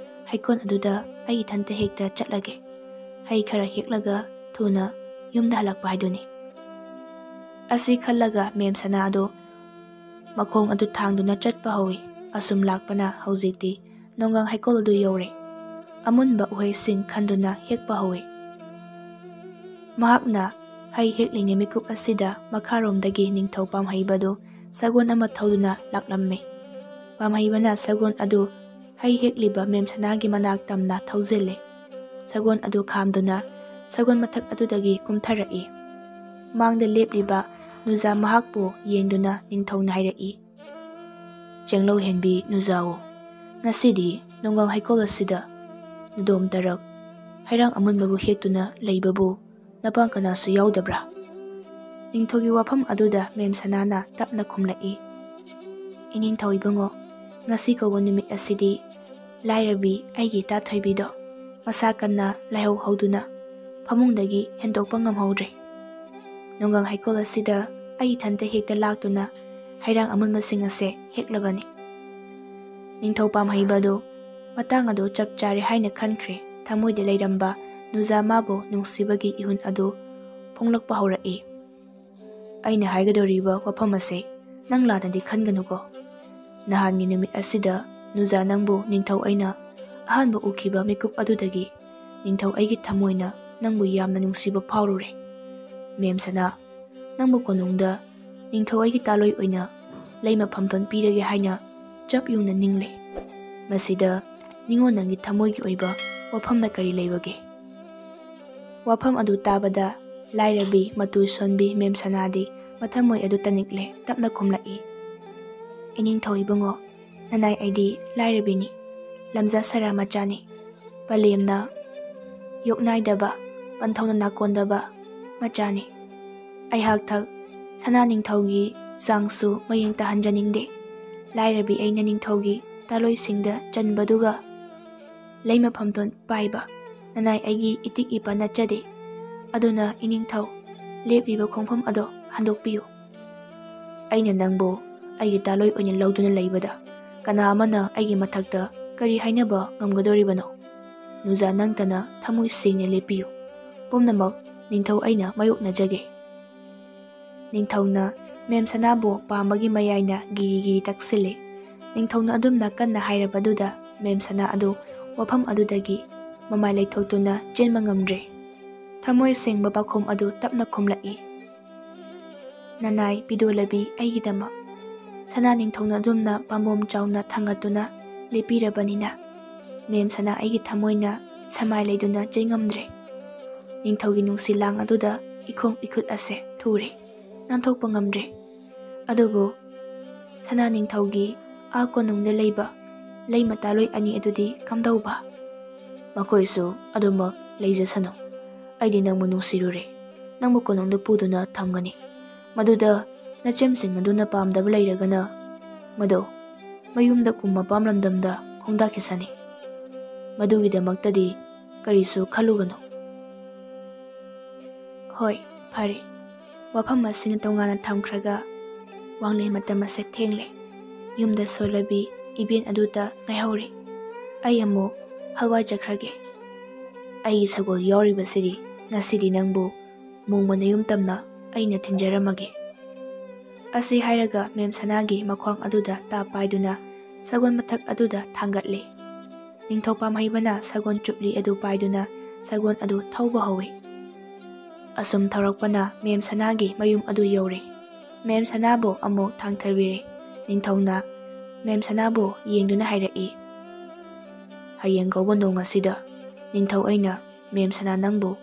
ꯍꯩꯀꯣꯜ ꯑꯗꯨꯗ ꯑꯩ ꯏꯊꯟꯇ ꯍꯦꯛꯇ ꯆꯠꯂꯒꯦ꯫ ꯍꯩ ꯈꯔ ꯍꯦꯛꯂꯒ ꯊꯨꯅ ꯌꯨꯝꯗ ꯍꯜꯂꯛꯄ ꯍꯥꯏꯗꯨꯅꯤ"꯫ ꯑꯁꯤ ꯈꯜꯂꯒ ꯃꯦꯝ ꯁꯅꯥ ꯑꯗꯨ ꯃꯈꯣꯡ ꯑꯗꯨ ꯊꯥꯡꯗꯨꯅ ꯆꯠꯄ ꯍꯧꯏ꯫ ꯑꯁꯨꯝ ꯂꯥꯛꯄꯅ ꯍꯧꯖꯤꯛꯇꯤ ꯅꯣꯡꯒꯪ ꯍꯩꯀꯣꯜ ꯑꯗꯨ ꯌꯧꯔꯦ꯫ ꯑꯃꯨꯟꯕ ꯎꯍꯩꯁꯤꯡ ꯈꯟꯗꯨꯅ ꯍꯦꯛꯄ ꯍꯧꯏ꯫ ꯃꯍꯥꯛꯅ ꯍꯩ ꯍꯦꯛꯂꯤꯉꯩ ꯃꯤꯀꯨꯞ ꯑꯁꯤꯗ ꯃꯈꯥꯔꯣꯝꯗꯒꯤ ꯅꯤꯡꯊꯧ ꯄꯥꯝꯍꯩꯕꯗꯨ ꯁꯒꯣꯜ ꯑꯃ ꯊꯧꯗꯨꯅ ꯂꯥꯛꯂꯝꯃꯤ꯫ ꯄꯥꯝꯍꯩꯕꯅ ꯁꯒꯣꯜ ꯑꯗꯨ ꯍꯩ ꯍꯦꯛꯂꯤꯕ ꯃꯦꯝ ꯁꯅꯥꯒꯤ ꯃꯅꯥꯛ ꯇꯝꯅ ꯊꯧꯖꯤꯜꯂꯦ꯫ ꯁꯒꯣꯜ ꯑꯗꯨ ꯈꯥꯝꯗꯨꯅ ꯁꯒꯣꯜ ꯃꯊꯛ ꯑꯗꯨꯗꯒꯤ ꯀꯨꯝꯊꯔꯛꯏ꯫ ꯃꯥꯡꯗ ꯂꯦꯞꯂꯤꯕ ꯅꯨꯖꯥ ꯃꯍꯥꯛꯄꯨ ꯌꯦꯡꯗꯨꯅ ꯅꯤꯡꯊꯧꯅ ꯍꯥꯏꯔꯛꯏ, "ꯆꯦꯡꯂꯧ ꯍꯦꯟꯕꯤ ꯅꯨꯖꯥꯋꯣ, ꯉꯁꯤꯗꯤ ꯅꯣꯡꯒꯪ ꯍꯩꯀꯣꯜ ꯑꯁꯤꯗ ꯅꯗꯣꯝ ꯇꯔꯛ ꯍꯩꯔꯥꯡ ꯑꯃꯨꯟꯕꯕꯨ ꯍꯦꯛꯇꯨꯅ ꯂꯩꯕꯕꯨ ꯅꯄꯥꯡ ꯀꯅꯥꯁꯨ ꯌꯥꯎꯗꯕ꯭ꯔꯥ?" ꯅꯤꯡꯊꯧꯒꯤ ꯋꯥꯐꯝ ꯑꯗꯨꯗ ꯃꯦꯝ ꯁꯅꯥꯅ ꯇꯞꯅ ꯈꯨꯝꯂꯛꯏ, "ꯏꯅꯤꯡꯊꯧ ꯏꯕꯨꯡꯉꯣ, ꯉꯁꯤ ꯀꯧꯕ ꯅꯨꯃꯤꯠ ꯑꯁꯤꯗꯤ ꯂꯥꯏꯔꯕꯤ ꯑꯩꯒꯤ ꯏꯇꯥ ꯊꯣꯏꯕꯤꯗꯣ ꯃꯁꯥ ꯀꯟꯅ ꯂꯥꯏꯍꯧ ꯍꯧꯗꯨꯅ ꯐꯃꯨꯡꯗꯒꯤ ꯍꯦꯟꯗꯣꯛꯄ ꯉꯝꯍꯧꯗ꯭ꯔꯦ꯫ ꯅꯣꯡꯒꯪ ꯍꯩꯀꯣꯜ ꯑꯁꯤꯗ ꯑꯩ ꯏꯊꯟꯇ ꯍꯦꯛꯇ ꯂꯥꯛꯇꯨꯅ ꯍꯩꯔꯥꯡ ꯑꯃꯨꯟꯕꯁꯤꯡ ꯑꯁꯦ ꯍꯦꯛꯂꯕꯅꯤ"꯫ ꯅꯤꯡꯊꯧ ꯄꯥꯝꯍꯩꯕꯗꯨ ꯃꯇꯥꯡ ꯑꯗꯨ ꯆꯞ ꯆꯥꯔꯦ ꯍꯥꯏꯅ ꯈꯟꯈ꯭ꯔꯦ꯫ ꯊꯃꯣꯏꯗ ꯂꯩꯔꯝꯕ ꯅꯨꯖꯥ ꯃꯥꯕꯨ ꯅꯨꯡꯁꯤꯕꯒꯤ ꯏꯍꯨꯟ ꯑꯗꯨ ꯐꯣꯡꯂꯛꯄ ꯍꯧꯔꯛꯏ꯫ "ꯑꯩꯅ ꯍꯥꯏꯒꯗꯧꯔꯤꯕ ꯋꯥꯐꯝ ꯑꯁꯦ ꯅꯪ ꯂꯥꯟꯅꯗꯤ ꯈꯟꯒꯅꯨꯀꯣ꯫ ꯅꯍꯥꯟꯒꯤ ꯅꯨꯃꯤꯠ ꯑꯁꯤꯗ ꯅꯨꯖꯥ ꯅꯪꯕꯨ ꯅꯤꯡꯊꯧ ꯑꯩꯅ ꯑꯍꯥꯟꯕ ꯎꯈꯤꯕ ꯃꯤꯀꯨꯞ ꯑꯗꯨꯗꯒꯤ ꯅꯤꯡꯊꯧ ꯑꯩꯒꯤ ꯊꯃꯣꯏꯅ ꯅꯪꯕꯨ ꯌꯥꯝꯅ ꯅꯨꯡꯁꯤꯕ ꯐꯥꯎꯔꯨꯔꯦ꯫ ꯃꯦꯝ ꯁꯅꯥ, ꯅꯪꯕꯨ ꯀꯣꯅꯨꯡꯗ ꯅꯤꯡꯊꯧ ꯑꯩꯒꯤ ꯇꯥꯂꯣꯏ ꯑꯣꯏꯅ ꯂꯩꯃ ꯐꯝꯊꯣꯟ ꯄꯤꯔꯒꯦ ꯍꯥꯏꯅ ꯆꯞ ꯌꯨꯡꯅ ꯅꯤꯡꯂꯦ꯫ ꯃꯁꯤꯗ ꯅꯤꯡꯉꯣꯜ ꯅꯪꯒꯤ ꯊꯃꯣꯏꯒꯤ ꯑꯣꯏꯕ ꯋꯥꯐꯝꯅ ꯀꯔꯤ ꯂꯩꯕꯒꯦ? ꯋꯥꯐꯝ ꯑꯗꯨ ꯇꯥꯕꯗ ꯂꯥꯏꯔꯕꯤ ꯃꯇꯨ ꯁꯣꯟꯕꯤ ꯃꯦꯝ ꯁꯅꯥꯗꯤ ꯃꯊꯃꯣꯏ ꯑꯗꯨ ꯇꯅꯤꯛꯂꯦ, ꯇꯞꯅ ꯈꯨꯝꯂꯛꯏ, "ꯏꯅꯤꯡꯊꯧ ꯏꯕꯨꯡꯉꯣ, ꯅꯅꯥꯏ ꯑꯩꯗꯤ ꯂꯥꯏꯔꯕꯤꯅꯤ, ꯂꯝꯖꯥ ꯁꯔꯥ ꯃꯆꯥꯅꯤ, ꯄꯂꯦꯝꯅ ꯌꯣꯛꯅꯥꯏꯗꯕ, ꯄꯟꯊꯧꯅ ꯅꯥꯀꯣꯟꯗꯕ ꯃꯆꯥꯅꯤ꯫ ꯑꯩꯍꯥꯛ ꯊꯛ ꯁꯅꯥ ꯅꯤꯡꯊꯧꯒꯤ ꯆꯥꯡꯁꯨ ꯃꯌꯦꯡ ꯇꯥꯍꯟꯖꯅꯤꯡꯗꯦ꯫ ꯂꯥꯏꯔꯕꯤ ꯑꯩꯅ ꯅꯤꯡꯊꯧꯒꯤ ꯇꯥꯂꯣꯏꯁꯤꯡꯗ ꯆꯟꯕꯗꯨꯒ ꯂꯩꯃ ꯐꯝꯊꯣꯟ ꯄꯥꯏꯕ ꯅꯅꯥꯏ ꯑꯩꯒꯤ ꯏꯇꯤꯛ ꯏꯄꯥ ꯅꯠꯆꯗꯦ꯫ ꯑꯗꯨꯅ ꯏꯅꯤꯡꯊꯧ, ꯂꯦꯞꯂꯤꯕ ꯈꯣꯡꯐꯝ ꯑꯗꯣ ꯍꯟꯗꯣꯛꯄꯤꯌꯨ꯫ ꯑꯩꯅ ꯅꯪꯕꯨ ꯑꯩꯒꯤ ꯇꯥꯂꯣꯏ ꯑꯣꯏꯅ ꯂꯧꯗꯨꯅ ꯂꯩꯕꯗ ꯀꯅꯥ ꯑꯃꯅ ꯑꯩꯒꯤ ꯃꯊꯛꯇ ꯀꯔꯤ ꯍꯥꯏꯅꯕ ꯉꯝꯒꯗꯧꯔꯤꯕꯅꯣ? ꯅꯨꯖꯥ ꯅꯪꯇꯅ ꯊꯃꯣꯏ ꯁꯦꯡꯅ ꯂꯦꯞꯄꯤꯌꯨ꯫ ꯄꯨꯝꯅꯃꯛ ꯅꯤꯡꯊꯧ ꯑꯩꯅ ꯃꯥꯌꯣꯛꯅꯖꯒꯦ꯫" ꯅꯤꯡꯊꯧꯅ ꯃꯦꯝ ꯁꯅꯥꯕꯨ ꯄꯥꯝꯕꯒꯤ ꯃꯌꯥꯏꯅ ꯒꯤꯔꯤ ꯒꯤꯔꯤ ꯇꯛꯁꯤꯜꯂꯤ꯫ ꯅꯤꯡꯊꯧꯅ ꯑꯗꯨꯝꯅ ꯀꯟꯅ ꯍꯥꯏꯔꯕꯗꯨꯗ ꯃꯦꯝ ꯁꯅꯥ ꯑꯗꯨ ꯋꯥꯐꯝ ꯑꯗꯨꯗꯒꯤ ꯃꯃꯥꯏ ꯂꯩꯊꯣꯛꯇꯨꯅ ꯆꯦꯟꯕ ꯉꯝꯗ꯭ꯔꯦ꯫ ꯊꯃꯣꯏ ꯁꯦꯡꯕ ꯄꯥꯈꯨꯝ ꯑꯗꯨ ꯇꯞꯅ ꯈꯨꯝꯂꯛꯏ, "ꯅꯅꯥꯏ ꯄꯤꯗꯣꯂꯕꯤ ꯑꯩꯒꯤꯗꯃꯛ ꯁꯅꯥ ꯅꯤꯡꯊꯧꯅ ꯑꯗꯨꯝꯅ ꯄꯥꯝꯕꯣꯝ ꯆꯥꯎꯅ ꯊꯥꯡꯒꯠꯇꯨꯅ ꯂꯦꯞꯄꯤꯔꯕꯅꯤꯅ ꯃꯦꯝ ꯁꯅꯥ ꯑꯩꯒꯤ ꯊꯃꯣꯏꯅ ꯁꯃꯥꯏ ꯂꯩꯗꯨꯅ ꯆꯦꯟꯉꯝꯗ꯭ꯔꯦ꯫ ꯅꯤꯡꯊꯧꯒꯤ ꯅꯨꯡꯁꯤ ꯂꯥꯡ ꯑꯗꯨꯗ ꯏꯈꯣꯡ ꯏꯈꯨꯠ ꯑꯁꯦ ꯊꯨꯔꯦ, ꯅꯥꯟꯊꯣꯛꯄ ꯉꯝꯗ꯭ꯔꯦ꯫ ꯑꯗꯨꯕꯨ ꯁꯅꯥ ꯅꯤꯡꯊꯧꯒꯤ ꯑꯥ ꯀꯣꯅꯨꯡꯗ ꯂꯩꯕ ꯂꯩꯃ ꯇꯥꯂꯣꯏ ꯑꯅꯤ ꯑꯗꯨꯗꯤ ꯀꯝꯗꯧꯕ? ꯃꯈꯣꯏꯁꯨ ꯑꯗꯨꯃꯛ ꯂꯩꯖꯁꯅꯨ꯫ ꯑꯩꯗꯤ ꯅꯪꯕꯨ ꯅꯨꯡꯁꯤꯔꯨꯔꯦ, ꯅꯪꯕꯨ ꯀꯣꯅꯨꯡꯗ ꯄꯨꯗꯨꯅ ꯊꯝꯒꯅꯤ꯫ ꯃꯗꯨꯗ ꯅꯆꯦꯝꯁꯤꯡ ꯑꯗꯨꯅ ꯄꯥꯝꯗꯕ ꯂꯩꯔꯒꯅ ꯃꯗꯨ ꯃꯌꯨꯝꯗ ꯀꯨꯝꯃ ꯄꯥꯝꯂꯝꯗꯝꯗ ꯈꯣꯡꯗꯥꯈꯤꯁꯅꯤ꯫ ꯃꯗꯨꯒꯤꯗꯃꯛꯇꯗꯤ ꯀꯔꯤꯁꯨ ꯈꯜꯂꯨꯒꯅꯨ꯫" ꯍꯣꯏ, ꯐꯔꯦ꯫ ꯋꯥꯐꯝ ꯑꯁꯤꯅ ꯇꯣꯉꯥꯟꯅ ꯊꯝꯈ꯭ꯔꯒ ꯋꯥꯡꯂꯦꯟ ꯃꯇꯝ ꯑꯁꯦ ꯊꯦꯡꯂꯦ꯫ ꯌꯨꯝꯗ ꯁꯣꯜꯂꯕꯤ ꯏꯕꯦꯟ ꯑꯗꯨꯗ ꯉꯥꯏꯍꯧꯔꯦ꯫ ꯑꯩ ꯑꯃꯨꯛ ꯍꯜꯋꯥꯏ ꯆꯠꯈ꯭ꯔꯒꯦ꯫ ꯑꯩꯒꯤ ꯁꯒꯣꯜ ꯌꯥꯎꯔꯤꯕꯁꯤꯗꯤ ꯉꯁꯤꯗꯤ ꯅꯪꯕꯨ ꯃꯣꯡꯃ ꯅꯌꯨꯝ ꯇꯝꯅ ꯑꯩꯅ ꯊꯤꯟꯖꯔꯝꯃꯒꯦ꯫ ꯑꯁꯤ ꯍꯥꯏꯔꯒ ꯃꯦꯝ ꯁꯅꯥꯒꯤ ꯃꯈ꯭ꯋꯥꯡ ꯑꯗꯨꯗ ꯇꯥ ꯄꯥꯏꯗꯨꯅ ꯁꯒꯣꯜ ꯃꯊꯛ ꯑꯗꯨꯗ ꯊꯥꯡꯒꯠꯂꯦ꯫ ꯅꯤꯡꯊꯧ ꯄꯥꯝꯍꯩꯕꯅ ꯁꯒꯣꯜ ꯆꯨꯞꯂꯤ ꯑꯗꯨ ꯄꯥꯏꯗꯨꯅ ꯁꯒꯣꯜ ꯑꯗꯨ ꯊꯧꯕ ꯍꯧꯏ꯫ ꯑꯁꯨꯝ ꯊꯧꯔꯛꯄꯅ ꯃꯦꯝ ꯁꯅꯥꯒꯤ ꯃꯌꯨꯝ ꯑꯗꯨ ꯌꯧꯔꯦ꯫ ꯃꯦꯝ ꯁꯅꯥꯕꯨ ꯑꯃꯨꯛ ꯊꯥꯡꯊꯕꯤꯔꯦ꯫ ꯅꯤꯡꯊꯧꯅ ꯃꯦꯝ ꯁꯅꯥꯕꯨ ꯌꯦꯡꯗꯨꯅ ꯍꯥꯏꯔꯛꯏ, "ꯍꯌꯦꯡ ꯀꯧꯕ ꯅꯣꯡ ꯑꯁꯤꯗ ꯅꯤꯡꯊꯧ ꯑꯩꯅ ꯃꯦꯝ ꯁꯅꯥ ꯅꯪꯕꯨ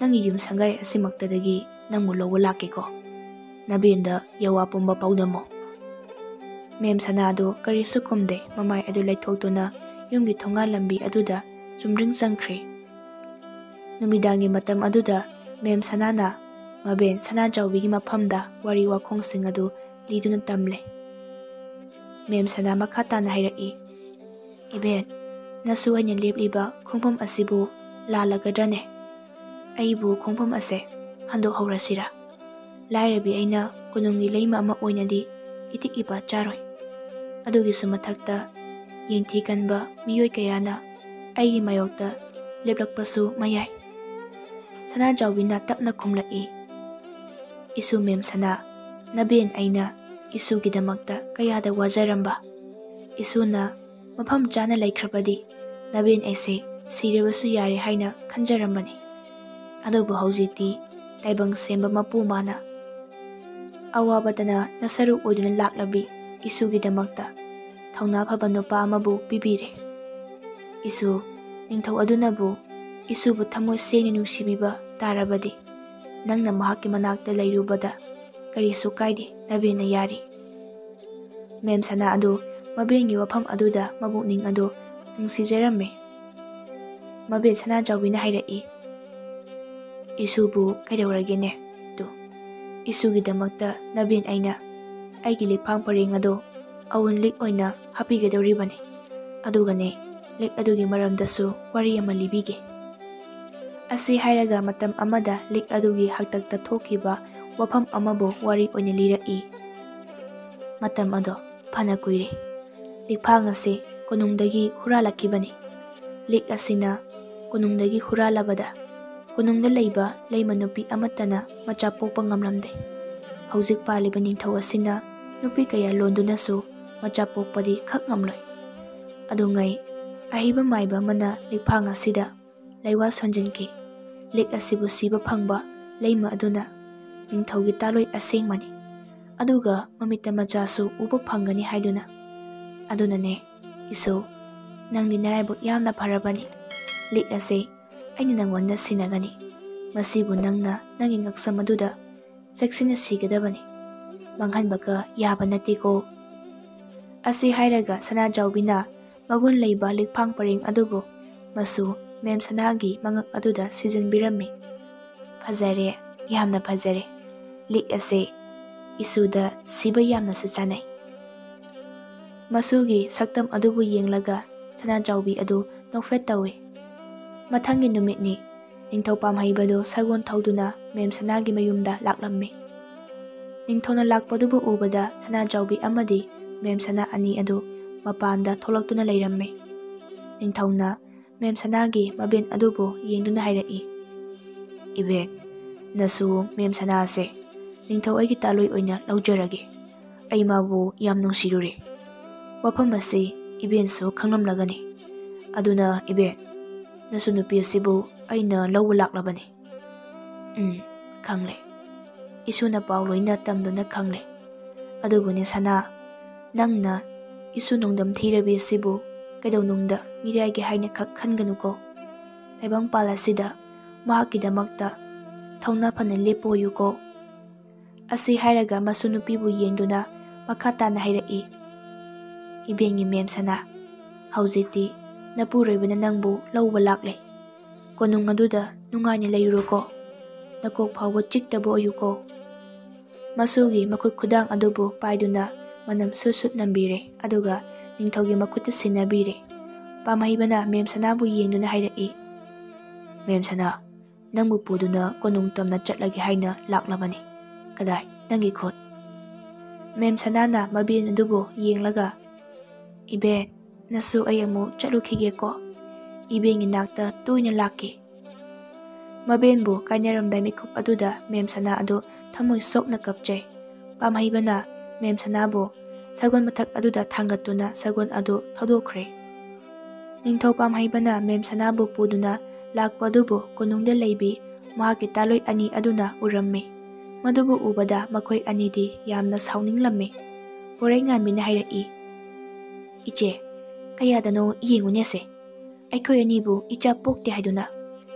ꯅꯪꯒꯤ ꯌꯨꯝ ꯁꯪꯒꯥꯏ ꯑꯁꯤꯃꯛꯇꯗꯒꯤ ꯅꯪꯕꯨ ꯂꯧꯕ ꯂꯥꯛꯀꯦꯀꯣ꯫ ꯅꯕꯦꯟꯗ ꯌꯋꯥ ꯄꯨꯝꯕ ꯄꯥꯎꯗꯝꯃꯣ꯫" ꯃꯦꯝ ꯁꯅꯥ ꯑꯗꯨ ꯀꯔꯤꯁꯨ ꯈꯨꯝꯗꯦ꯫ ꯃꯃꯥꯏ ꯑꯗꯨ ꯂꯩꯊꯣꯛꯇꯨꯅ ꯌꯨꯝꯒꯤ ꯊꯣꯡꯒꯥꯜ ꯂꯝꯕꯤ ꯑꯗꯨꯗ ꯆꯨꯝꯗ꯭ꯔꯤꯡ ꯆꯪꯈ꯭ꯔꯦ꯫ ꯅꯨꯃꯤꯗꯥꯡꯒꯤ ꯃꯇꯝ ꯑꯗꯨꯗ ꯃꯦꯝ ꯁꯅꯥꯅ ꯃꯕꯦꯟ ꯁꯅꯥꯖꯥꯎꯕꯤꯒꯤ ꯃꯐꯝꯗ ꯋꯥꯔꯤ ꯋꯥꯈꯣꯡꯁꯤꯡ ꯑꯗꯨ ꯂꯤꯗꯨꯅ ꯇꯝꯂꯦ꯫ ꯃꯦꯝ ꯁꯅꯥ ꯃꯈꯥ ꯇꯥꯅ ꯍꯥꯏꯔꯛꯏ, "ꯏꯕꯦꯟ, ꯅꯁꯨ ꯑꯩꯅ ꯂꯦꯞꯂꯤꯕ ꯈꯣꯡꯐꯝ ꯑꯁꯤꯕꯨ ꯂꯥꯜꯂꯒꯗ꯭ꯔꯅꯦ? ꯑꯩꯕꯨ ꯈꯣꯡꯐꯝ ꯑꯁꯦ ꯍꯟꯗꯣꯛꯍꯧꯔꯁꯤꯔꯥ? ꯂꯥꯏꯔꯕꯤ ꯑꯩꯅ ꯀꯣꯅꯨꯡꯒꯤ ꯂꯩꯃ ꯑꯃ ꯑꯣꯏꯅꯗꯤ ꯏꯇꯤꯛ ꯏꯄꯥ ꯆꯥꯔꯣꯏ꯫ ꯑꯗꯨꯒꯤꯁꯨ ꯃꯊꯛꯇ ꯌꯦꯡꯊꯤ ꯀꯟꯕ ꯃꯤꯑꯣꯏ ꯀꯌꯥꯅ ꯑꯩꯒꯤ ꯃꯥꯌꯣꯛꯇ ꯂꯦꯞꯂꯛꯄꯁꯨ ꯃꯌꯥꯏ꯫" ꯁꯅꯥꯖꯥꯎꯕꯤꯅ ꯇꯞꯅ ꯈꯨꯝꯂꯛꯏ, "ꯏꯁꯨ ꯃꯦꯝ ꯁꯅꯥ, ꯅꯕꯦꯟ ꯑꯩꯅ ꯏꯁꯨꯒꯤꯗꯃꯛꯇ ꯀꯌꯥꯗ ꯋꯥꯖꯔꯝꯕ꯫ ꯏꯁꯨꯅ ꯃꯐꯝ ꯆꯥꯅ ꯂꯩꯈ꯭ꯔꯕꯗꯤ ꯅꯕꯦꯟ ꯑꯩꯁꯦ ꯁꯤꯔꯕꯁꯨ ꯌꯥꯔꯦ ꯍꯥꯏꯅ ꯈꯟꯖꯔꯝꯕꯅꯤ꯫ ꯑꯗꯨꯕꯨ ꯍꯧꯖꯤꯛꯇꯤ ꯇꯥꯏꯕꯪ ꯁꯦꯝꯕ ꯃꯄꯨ ꯃꯥꯅ ꯑꯋꯥꯕꯗꯅ ꯅꯁꯔꯨꯛ ꯑꯣꯏꯗꯨꯅ ꯂꯥꯛꯂꯕꯤ ꯏꯁꯨꯒꯤꯗꯃꯛꯇ ꯊꯧꯅꯥ ꯐꯕ ꯅꯨꯄꯥ ꯑꯃꯕꯨ ꯄꯤꯕꯤꯔꯦ꯫ ꯏꯁꯨ, ꯅꯤꯡꯊꯧ ꯑꯗꯨꯅꯕꯨ ꯏꯁꯨꯕꯨ ꯊꯃꯣꯏ ꯁꯦꯡꯅ ꯅꯨꯡꯁꯤꯕꯤꯕ ꯇꯥꯔꯕꯗꯤ ꯅꯪꯅ ꯃꯍꯥꯛꯀꯤ ꯃꯅꯥꯛꯇ ꯂꯩꯔꯨꯕꯗ ꯀꯔꯤꯁꯨ ꯀꯥꯏꯗꯦ, ꯅꯕꯦꯟꯅ ꯌꯥꯔꯤ꯫" ꯃꯦꯝ ꯁꯅꯥ ꯑꯗꯨ ꯃꯕꯦꯟꯒꯤ ꯋꯥꯐꯝ ꯑꯗꯨꯗ ꯃꯕꯨꯛꯅꯤꯡ ꯑꯗꯨ ꯅꯨꯡꯁꯤꯖꯔꯝꯃꯤ꯫ ꯃꯕꯦꯟ ꯁꯅꯥꯖꯥꯎꯕꯤꯅ ꯍꯥꯏꯔꯛꯏ, "ꯏꯁꯨꯕꯨ ꯀꯩꯗꯧꯔꯒꯦꯅꯦ? ꯇꯨ, ꯏꯁꯨꯒꯤꯗꯃꯛꯇ ꯅꯕꯦꯟ ꯑꯩꯅ ꯑꯩꯒꯤ ꯂꯤꯛꯐꯥꯡ ꯄꯔꯦꯡ ꯑꯗꯨ ꯑꯋꯨꯟ ꯂꯤꯛ ꯑꯣꯏꯅ ꯍꯥꯞꯄꯤꯒꯗꯧꯔꯤꯕꯅꯤ꯫ ꯑꯗꯨꯒꯅꯦ, ꯂꯤꯛ ꯑꯗꯨꯒꯤ ꯃꯔꯝꯗꯁꯨ ꯋꯥꯔꯤ ꯑꯃ ꯂꯤꯕꯤꯒꯦ꯫" ꯑꯁꯤ ꯍꯥꯏꯔꯒ ꯃꯇꯝ ꯑꯃꯗ ꯂꯤꯛ ꯑꯗꯨꯒꯤ ꯍꯥꯛꯇꯛꯇ ꯊꯣꯛꯈꯤꯕ ꯋꯥꯐꯝ ꯑꯃꯕꯨ ꯋꯥꯔꯤ ꯑꯣꯏꯅ ꯂꯤꯔꯛꯏ꯫ ꯃꯇꯝ ꯑꯗꯣ ꯐꯅ ꯀꯨꯏꯔꯦ꯫ ꯂꯤꯛꯐꯥꯡ ꯑꯁꯤ ꯀꯣꯅꯨꯡꯗꯒꯤ ꯍꯨꯔꯥꯜꯂꯛꯈꯤꯕꯅꯤ꯫ ꯂꯤꯛ ꯑꯁꯤꯅ ꯀꯣꯅꯨꯡꯗꯒꯤ ꯍꯨꯔꯥꯜꯂꯕꯗ ꯀꯣꯅꯨꯡꯗ ꯂꯩꯕ ꯂꯩꯃ ꯅꯨꯄꯤ ꯑꯃꯠꯇꯅ ꯃꯆꯥ ꯄꯣꯛꯄ ꯉꯝꯂꯝꯗꯦ꯫ ꯍꯧꯖꯤꯛ ꯄꯥꯜꯂꯤꯕ ꯅꯤꯡꯊꯧ ꯑꯁꯤꯅ ꯅꯨꯄꯤ ꯀꯌꯥ ꯂꯣꯟꯗꯨꯅꯁꯨ ꯃꯆꯥ ꯄꯣꯛꯄꯗꯤ ꯈꯛ ꯉꯝꯂꯣꯏ꯫ ꯑꯗꯨꯉꯩ ꯑꯍꯩꯕ ꯃꯥꯏꯕ ꯑꯃꯅ ꯂꯤꯛꯐꯥꯡ ꯑꯁꯤꯗ ꯂꯩꯋꯥ ꯁꯣꯟꯖꯤꯟꯈꯤ꯫ ꯂꯤꯛ ꯑꯁꯤꯕꯨ ꯁꯤꯕ ꯐꯪꯕ ꯂꯩꯃ ꯑꯗꯨꯅ ꯅꯤꯡꯊꯧꯒꯤ ꯇꯥꯂꯣꯏ ꯑꯁꯦꯡꯕꯅꯤ, ꯑꯗꯨꯒ ꯃꯃꯤꯠꯇ ꯃꯆꯥꯁꯨ ꯎꯕ ꯐꯪꯒꯅꯤ ꯍꯥꯏꯗꯨꯅ꯫ ꯑꯗꯨꯅꯅꯦ, ꯏꯁꯨ, ꯅꯪꯗꯤ ꯅꯔꯥꯏꯕꯛ ꯌꯥꯝꯅ ꯐꯔꯕꯅꯤ꯫ ꯂꯤꯛ ꯑꯁꯦ ꯑꯩꯅ ꯅꯪꯉꯣꯟꯗ ꯁꯤꯟꯅꯒꯅꯤ꯫ ꯃꯁꯤꯕꯨ ꯅꯪꯅ ꯅꯪꯒꯤ ꯉꯛꯁꯝ ꯑꯗꯨꯗ ꯆꯦꯛꯁꯤꯟꯅ ꯁꯤꯒꯗꯕꯅꯤ꯫ ꯃꯥꯡꯍꯟꯕꯒ ꯌꯥꯕ ꯅꯠꯇꯦꯀꯣ꯫ ꯑꯁꯤ ꯍꯥꯏꯔꯒ ꯁꯅꯥꯖꯥꯎꯕꯤꯅ ꯃꯒꯨꯟ ꯂꯩꯕ ꯂꯤꯛꯐꯥꯡ ꯄꯔꯦꯡ ꯑꯗꯨꯕꯨ ꯃꯁꯨ ꯃꯦꯝ ꯁꯅꯥꯒꯤ ꯃꯉꯛ ꯑꯗꯨꯗ ꯁꯤꯖꯤꯟꯕꯤꯔꯝꯃꯤ꯫ ꯐꯖꯔꯦ, ꯌꯥꯝꯅ ꯐꯖꯔꯦ꯫ ꯂꯤꯛ ꯑꯁꯦ ꯏꯁꯨꯗ ꯁꯤꯕ ꯌꯥꯝꯅꯁꯨ ꯆꯥꯅꯩ꯫ ꯃꯁꯨꯒꯤ ꯁꯛꯇꯝ ꯑꯗꯨꯕꯨ ꯌꯦꯡꯂꯒ ꯁꯅꯥꯖꯥꯎꯕꯤ ꯑꯗꯨ ꯅꯣꯛꯐꯦꯠ ꯇꯧꯏ꯫ ꯃꯊꯪꯒꯤ ꯅꯨꯃꯤꯠꯅꯤ꯫ ꯅꯤꯡꯊꯧ ꯄꯥꯝꯍꯩꯕꯗꯨ ꯁꯒꯣꯜ ꯊꯧꯗꯨꯅ ꯃꯦꯝ ꯁꯅꯥꯒꯤ ꯃꯌꯨꯝꯗ ꯂꯥꯛꯂꯝꯃꯤ꯫ ꯅꯤꯡꯊꯧꯅ ꯂꯥꯛꯄꯗꯨꯕꯨ ꯎꯕꯗ ꯁꯅꯥꯖꯥꯎꯕꯤ ꯑꯃꯗꯤ ꯃꯦꯝ ꯁꯅꯥ ꯑꯅꯤ ꯑꯗꯨ ꯃꯄꯥꯟꯗ ꯊꯣꯛꯂꯛꯇꯨꯅ ꯂꯩꯔꯝꯃꯤ꯫ ꯅꯤꯡꯊꯧꯅ ꯃꯦꯝ ꯁꯅꯥꯒꯤ ꯃꯕꯦꯟ ꯑꯗꯨꯕꯨ ꯌꯦꯡꯗꯨꯅ ꯍꯥꯏꯔꯛꯏ, "ꯏꯕꯦꯟ, ꯅꯁꯨ ꯃꯦꯝ ꯁꯅꯥꯁꯦ ꯅꯤꯡꯊꯧ ꯑꯩꯒꯤ ꯇꯥꯂꯣꯏ ꯑꯣꯏꯅ ꯂꯧꯖꯔꯒꯦ꯫ ꯑꯩ ꯃꯥꯕꯨ ꯌꯥꯝ ꯅꯨꯡꯁꯤꯔꯨꯔꯦ꯫ ꯋꯥꯐꯝ ꯑꯁꯤ ꯏꯕꯦꯟꯁꯨ ꯈꯪꯂꯝꯂꯒꯅꯤ꯫ ꯑꯗꯨꯅ ꯏꯕꯦꯟ, ꯅꯁꯨ ꯅꯨꯄꯤ ꯑꯁꯤꯕꯨ ꯑꯩꯅ ꯂꯧꯕ ꯂꯥꯛꯂꯕꯅꯤ꯫" "ꯎꯝ, ꯈꯪꯂꯦ꯫ ꯏꯁꯨꯅ ꯄꯥꯎ ꯂꯣꯏꯅ ꯇꯝꯗꯨꯅ ꯈꯪꯂꯦ꯫ ꯑꯗꯨꯕꯨꯅꯦ ꯁꯅꯥ, ꯅꯪꯅ ꯏꯁꯨ ꯅꯣꯡꯗꯝ ꯊꯤꯔꯕꯤ ꯑꯁꯤꯕꯨ ꯀꯩꯗꯧꯅꯨꯡꯗ ꯃꯤꯔꯥꯏꯒꯦ ꯍꯥꯏꯅ ꯈꯛ ꯈꯟꯒꯅꯨꯀꯣ꯫ ꯇꯥꯏꯕꯪꯄꯥꯜ ꯑꯁꯤꯗ ꯃꯍꯥꯛꯀꯤꯗꯃꯛꯇ ꯊꯧꯅꯥ ꯐꯅ ꯂꯦꯞꯄꯣꯌꯨꯀꯣ꯫" ꯑꯁꯤ ꯍꯥꯏꯔꯒ ꯃꯁꯨ ꯅꯨꯄꯤꯕꯨ ꯌꯦꯡꯗꯨꯅ ꯃꯈꯥ ꯇꯥꯅ ꯍꯥꯏꯔꯛꯏ, "ꯏꯕꯦꯟꯒꯤ ꯃꯦꯝ ꯁꯅꯥ, ꯍꯧꯖꯤꯛꯇꯤ ꯅꯄꯨꯔꯣꯏꯕꯅ ꯅꯪꯕꯨ ꯂꯧꯕ ꯂꯥꯛꯂꯦ꯫ ꯀꯣꯅꯨꯡ ꯑꯗꯨꯗ ꯅꯨꯡꯉꯥꯏꯅ ꯂꯩꯔꯨꯔꯣꯀꯣ꯫ ꯅꯀꯣꯛ ꯐꯥꯎꯕ ꯆꯤꯛꯇꯕ ꯑꯣꯏꯌꯨꯀꯣ꯫" ꯃꯁꯨꯒꯤ ꯃꯈꯨꯠ ꯈꯨꯗꯥꯡ ꯑꯗꯨꯕꯨ ꯄꯥꯏꯗꯨꯅ ꯃꯅꯝ ꯁꯨꯠ ꯁꯨꯠ ꯅꯝꯕꯤꯔꯦ, ꯑꯗꯨꯒ ꯅꯤꯡꯊꯧꯒꯤ ꯃꯈꯨꯠꯇ ꯁꯤꯟꯅꯕꯤꯔꯦ꯫ ꯄꯥꯝꯍꯩꯕꯅ ꯃꯦꯝ ꯁꯅꯥꯕꯨ ꯌꯦꯡꯗꯨꯅ ꯍꯥꯏꯔꯛꯏ, "ꯃꯦꯝ ꯁꯅꯥ, ꯅꯪꯕꯨ ꯄꯨꯗꯨꯅ ꯀꯣꯅꯨꯡ ꯇꯝꯅ ꯆꯠꯂꯒꯦ ꯍꯥꯏꯅ ꯂꯥꯛꯂꯕꯅꯤ꯫ ꯀꯗꯥꯏ ꯅꯪꯒꯤ ꯈꯨꯠ?" ꯃꯦꯝ ꯁꯅꯥꯅ ꯃꯕꯦꯟ ꯑꯗꯨꯕꯨ ꯌꯦꯡꯂꯒ, "ꯏꯕꯦꯟ, ꯅꯁꯨ ꯑꯩ ꯑꯃꯨꯛ ꯆꯠꯂꯨꯈꯤꯒꯦꯀꯣ꯫ ꯏꯕꯦꯟꯒꯤ ꯅꯥꯛꯇ ꯇꯣꯏꯅ ꯂꯥꯛꯀꯦ꯫" ꯃꯕꯦꯟꯕꯨ ꯀꯥꯏꯅꯔꯝꯕ ꯃꯤꯀꯨꯞ ꯑꯗꯨꯗ ꯃꯦꯝ ꯁꯅꯥ ꯑꯗꯨ ꯊꯃꯣꯏ ꯁꯣꯛꯅ ꯀꯞꯆꯩ꯫ ꯄꯥꯝꯍꯩꯕꯅ ꯃꯦꯝ ꯁꯅꯥꯕꯨ ꯁꯒꯣꯜ ꯃꯊꯛ ꯑꯗꯨꯗ ꯊꯥꯡꯒꯠꯇꯨꯅ ꯁꯒꯣꯜ ꯑꯗꯨ ꯊꯧꯗꯣꯛꯈ꯭ꯔꯦ꯫ ꯅꯤꯡꯊꯧ ꯄꯥꯝꯍꯩꯕꯅ ꯃꯦꯝ ꯁꯅꯥꯕꯨ ꯄꯨꯗꯨꯅ ꯂꯥꯛꯄ ꯑꯗꯨꯕꯨ ꯀꯣꯅꯨꯡꯗ ꯂꯩꯕꯤ ꯃꯍꯥꯛꯀꯤ ꯇꯥꯂꯣꯏ ꯑꯅꯤ ꯑꯗꯨꯅ ꯎꯔꯝꯃꯤ꯫ ꯃꯗꯨꯕꯨ ꯎꯕꯗ ꯃꯈꯣꯏ ꯑꯅꯤꯗꯤ ꯌꯥꯝꯅ ꯁꯥꯎꯅꯤꯡꯂꯝꯃꯤ꯫ ꯄꯣꯔꯩꯉꯥꯟꯕꯤꯅ ꯍꯥꯏꯔꯛꯏ, "ꯏꯆꯦ, ꯀꯌꯥꯗꯅꯣ ꯌꯦꯡꯉꯨꯅꯦꯁꯦ꯫ ꯑꯩꯈꯣꯏ ꯑꯅꯤꯕꯨ ꯏꯆꯥ ꯄꯣꯛꯇꯦ ꯍꯥꯏꯗꯨꯅ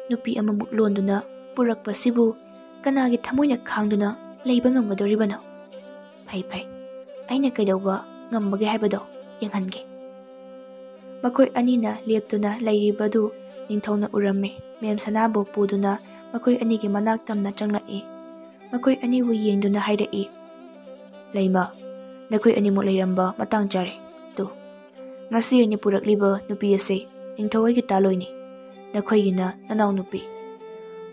ꯅꯨꯄꯤ ꯑꯃꯃꯨꯛ ꯂꯣꯟꯗꯨꯅ ꯄꯨꯔꯛꯄꯁꯤꯕꯨ ꯀꯅꯥꯒꯤ ꯊꯃꯣꯏꯅ ꯈꯥꯡꯗꯨꯅ ꯂꯩꯕ ꯉꯝꯒꯗꯧꯔꯤꯕꯅꯣ? ꯐꯩ ꯐꯩ, ꯑꯩꯅ ꯀꯩꯗꯧꯕ ꯉꯝꯕꯒꯦ ꯍꯥꯏꯕꯗꯣ ꯌꯦꯡꯍꯟꯒꯦ꯫" ꯃꯈꯣꯏ ꯑꯅꯤꯅ ꯂꯦꯞꯇꯨꯅ ꯂꯩꯔꯤꯕꯗꯨ ꯅꯤꯡꯊꯧꯅ ꯎꯔꯝꯃꯤ꯫ ꯃꯦꯝ ꯁꯅꯥꯕꯨ ꯄꯨꯗꯨꯅ ꯃꯈꯣꯏ ꯑꯅꯤꯒꯤ ꯃꯅꯥꯛ ꯇꯝꯅ ꯆꯪꯂꯛꯏ꯫ ꯃꯈꯣꯏ ꯑꯅꯤꯕꯨ ꯌꯦꯡꯗꯨꯅ ꯍꯥꯏꯔꯛꯏ, "ꯂꯩꯃ, ꯅꯈꯣꯏ ꯑꯅꯤꯃꯛ ꯂꯩꯔꯝꯕ ꯃꯇꯥꯡ ꯆꯥꯔꯦ꯫ ꯇꯨ, ꯉꯁꯤ ꯑꯩꯅ ꯄꯨꯔꯛꯂꯤꯕ ꯅꯨꯄꯤ ꯑꯁꯤ ꯅꯤꯡꯊꯧ ꯑꯩꯒꯤ ꯇꯥꯂꯣꯏꯅꯤ, ꯅꯈꯣꯏꯒꯤꯅ ꯅꯅꯥꯎꯅꯨꯄꯤ꯫